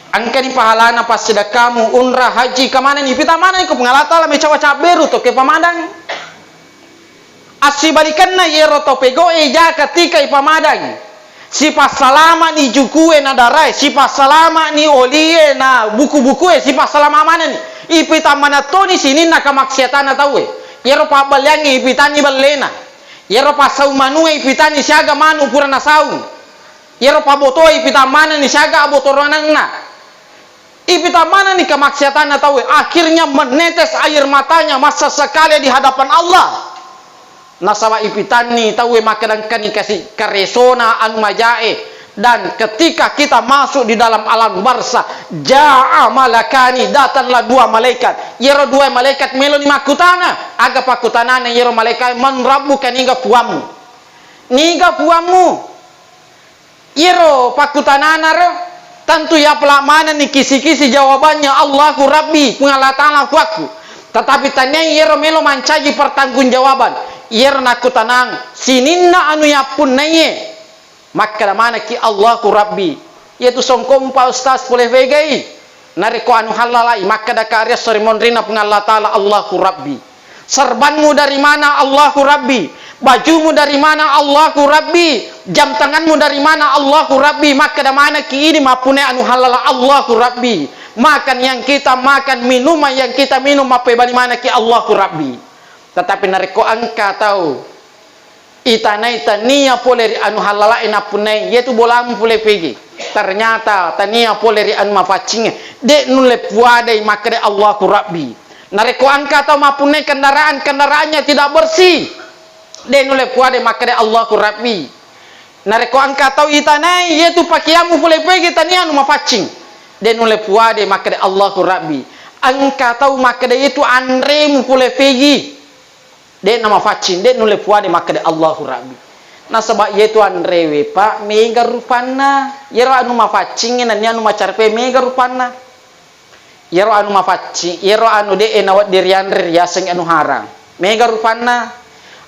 Engkani pahalana passidakkamu, umrah, haji, kamanani, ipita manani ko Puang Allah Ta'ala, mecawa cabberu to ke pamadang. Assibalikanna yero to pegoe jaka tika ipamadangi. Sipassalamani jukue na darae, sipassalamani olie na buku-bukue, sipassalama manani. Ipita manattoni sininna kamaksiatanna tauwe. Yero pabballeangnge ipitanni bellena. Yero passaung manue ipitanni siaga manu pura nasaung. Yero pabotoe ipita manenni siaga abotoronanna. Ipita manenni kamaksiatanna tauwe. Akhirnya menetes air matanya, massa sekali di hadapan Allah. Nasaba ipitanni tauwe makkeda engkani kasi karesona anu majae. Dan ketika kita masuk di dalam alam barzah, jaa malakani, datanglah dua malaikat. Yero dua malaikat meloni makkutana. Aga pakkutanana yero malaikat, "Man rabbuka, niga puammu?" Niga puammu? Iyaro pakkutananaro, tentu yapala manenni kisi-kisi jawabannya, "Allahu Rabbi, Puang Allah Ta'ala puakku." Tetapi tania iyaro melo mancaji pertanggungjawaban. Iyaro nakkutanang, sininna anu yappunnaiye, makkeda manekki, "Allahu Rabbi." Iyatu songkompa ustaz pole fegai. Narekko anu hallalai, makkedaka riesso ri monrinna Puang Allah Ta'ala, "Allahu Rabbi." Serbanmu dari mana? Allahu Rabbi. Bajumu dari mana? Allahu Rabbi. Jam tanganmu dari mana? Allahu Rabbi. Makkeda manekki idi mappunai anu hallala, Allahu Rabbi. Makan yang kita makan, minuman yang kita minum, mappebali manekki Allahu Rabbi. Tetapi narekko engka tau itanai tania pole ri anu hallalae nappunnai, iyatu bolamu pole pegi. Ternyata tania pole ri anu mapaccingnge, de nulle puadai makkeda Allahu Rabbi. Narekko engka tau mappunnai kendaraan, kendaraannya tidak bersih, de nulle puadai makkeda Allahu Rabbi. Narekko engka tau itanai, iyatu pakeammu pole pegi tania anu mapaccing, de nulle puadai makkeda Allahu Rabbi. Engka tau makkeda iyatu anremu pole pegi. De'na mafaccing, de nulle puade makkeda Allahu Rabbi. Nasaba iyetu anrewe, Pak, mega rupanna. Iyaro anu mafaccingnge nennia anu macarepe mega rupanna. Iyaro anu mafaccing, iyaro anu de'e nawedding rianre riaseng anu harang. Mega rupanna.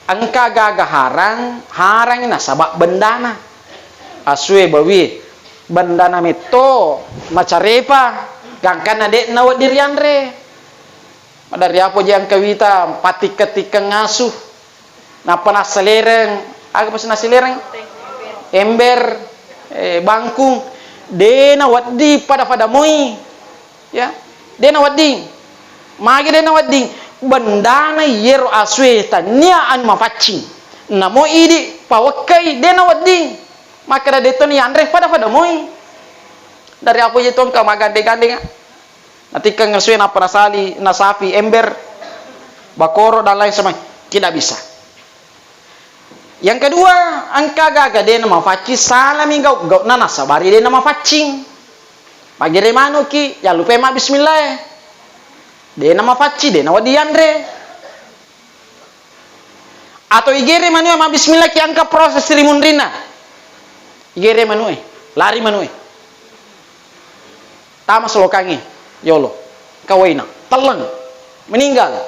Engka gaga harang, harang nasaba bendana. Asue bawie, bendana metto macarepa, gangkanna de nawedding rianre. Maderri apoji engka wita, patikka-tikka ngasu. Nappa nassalereng, aga pasti nassalereng? Ember, eh, bangkung. De' nawedding pada-pada moi. Ya. De' nawedding. Magi de' nawedding? Bendana iyero asue tania anu mapaccing. Namo idi pawekkai, de' nawedding. Makkeda de' toni yanre, pada-pada moi. Dari apa je tongka magande-gandeng. Natikkeng asue nappa nasali, nasapi ember, bakoro dan lain sebagainya. Tidak bisa. Yang kedua, engka gaga de' namafaccing, salami gau-, gau'na nasabari de' namafaccing. Magere manuki, yallupai mabbismillah e. De' namafaccing, de' nawedding yanre. Atau igere manue mabbismillah ki engka proses rimunrinna. Igere manue, lari manue. Tama selokangnge, yolo. Kawaina, telleng. Meninggal.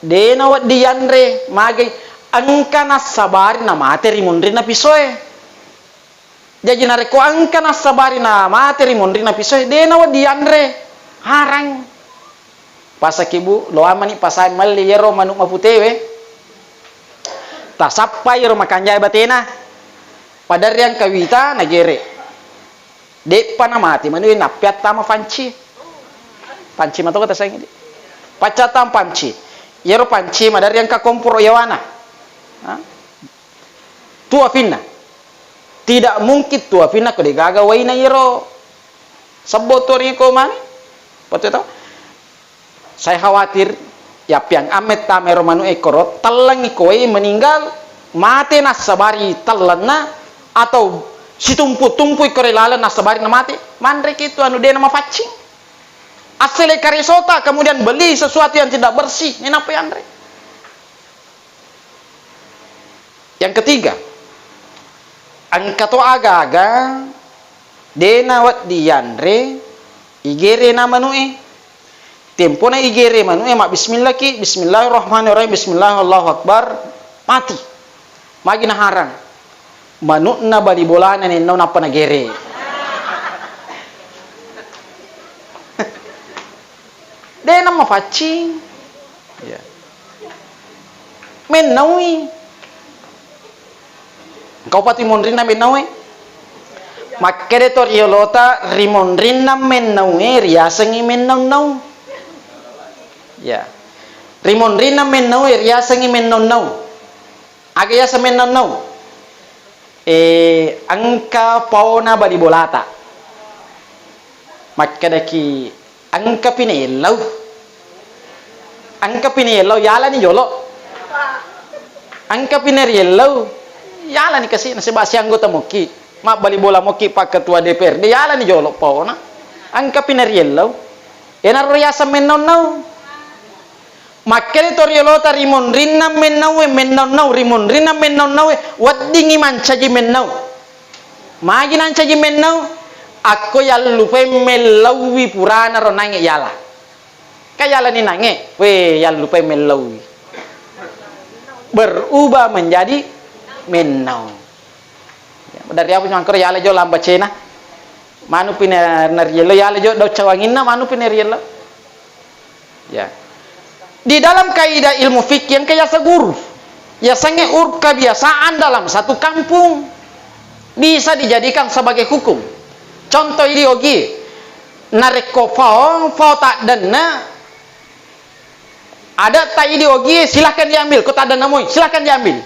De' nawedding yanre, magai engka nassabari namate rimunrinna pisoe. Jaji narekko engka nassabari namate rimunrinna pisoe, de' nawedding yanre. Harang. Pasaki, Bu, loamani pasai melli iyero manu' maputewe. Tasappai iyero makanjae batena. Paderriang kawita nagere. De'pa namate manu'e, nappeattama panci. Panci matoka tasengi, di. Paccattama panci. Iyero panci maderri engka komporo yawana. Ha? Tuafinna. Tidak mungkin tuafinna ko de'gaga waina iyero. Sebbo tuaringnge ko mami. Patu to? Saya khawatir, yappiang amme tama ero manu'e koro, tellengngi koe meninggal, mate nassabari tellenna, atau situmpu-tumpui koro laleng nassabari namate, manreki tu anu de' namafaccing. Assele karesota, kemudian beli sesuatu yang tidak bersih, nainappa yanre. Yang ketiga, engka to aga-aga de' nawedding yanre, igere na manu'e. Tempona igere manu'e, mabbismillahki, bismillahirrahmanirrahim, bismillah, Allahu Akbar, mati. Magi naharang? Manu'na bali bolana nennau nappa nagere. De' namafaccing. Iya. Mennaui. Engka upati monrinna mennaue. Makkeda to riolota, ri monrinna mennaue riasengngi mennau-nau. Ya. Ri monrinna mennaue riasengngi mennau-nau. Aga yaseng mennau-nau? Eh, engka paona bali bolata. Makkedaki, engkapi naellau. Engkapi naellau, yalani jolo. Engkapi nariellau, yalani kasi, nasaba sianggota moki. Mabbali bola moki, Pak Ketua D P R D, yalani jolo paona. Engkapi nariellau. Enaro riaseng mennau-nau. Makkeda to riolota, ri monrinna mennaue, mennau-nau, ri monrinna mennau-naue, weddingngi mancaji mennau. Magi nancaji mennau? Akko yallupai mellauwi purana ro nange yala. Ka yalani nange, we, yallupai mellauwi. Berubah menjadi mennau. Ya, dari apa cuma koro yala jo lamba cena? Manupi na-, nariello yala jo dau cawanginna, manupi nariello. Ya. Di dalam kaidah ilmu fikih engka yaseng uruf. Yasengnge uruf kebiasaan dalam satu kampung bisa dijadikan sebagai hukum. Contoh idi ogi, narekko fao, fao taddenna, ada ta idi ogi, silahkan diambil, ko taddenna moi, silahkan diambil.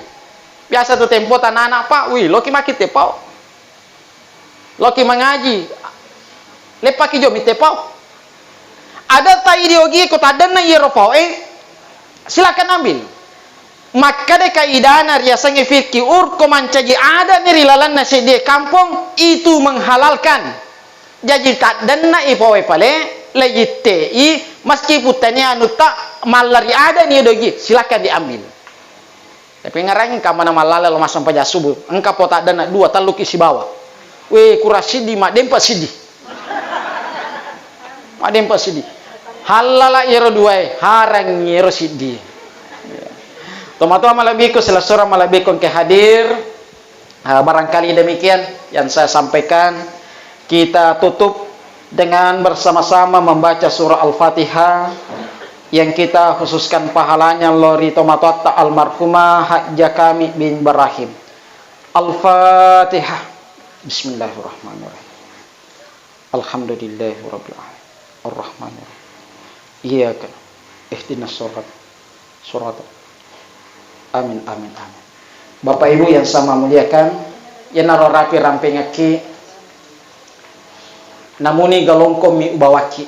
Biasa tu tempo tanana, Pak, wih, loki makitte pao. Loki mangaji, leppaki jo mitte pao. Ada ta idi ogi ko taddenna iyero pao e, silakan ambil. Makkeda kaidana riasengnge fikih uruf, ko mancaji ada ni ri lalenna seddie kampong, itu menghalalkan. Jaji taddenna i pao e pale, leitte i, meskipun tania anutta mallari ada ni dogi, silakan diambil. Tapi ngarangi kamana mallala lo massempajang subuh. Engka po taddenna dua, telluki sibawa. We, kurang siddi, maddempa siddi. Maddempa siddi. Hallala iyaro duae, harang iyaro siddi. Tomatoa malebbiku, silessureng malebbiku engke hadir. Ah, barangkali demikian yang saya sampaikan. Kita tutup dengan bersama-sama membaca surah Al-Fatihah yang kita khususkan pahalanya lao ri tomatoatta almarhumah Hajjah Kami bin Ibrahim. Al-Fatihah. Bismillahirrahmanirrahim. Alhamdulillahirabbil alamin. Arrahmanirrahim. Iyyaka ihdinas sirat. Sirat. Amin, amin, amin. Bapak Ibu yang sama muliakan, iyanaro rapi rampengekki, namuni galongkommi ubawakki.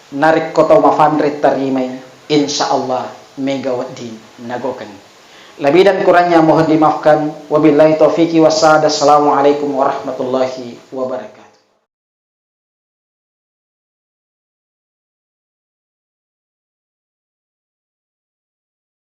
Narekko tau mafanre tarimai, insya Allah mega wedding nagaukengngi. Lebih dan kurangnya mohon dimaafkan. Wabillahi taufiqi wassadah. Assalamualaikum warahmatullahi wabarakatuh.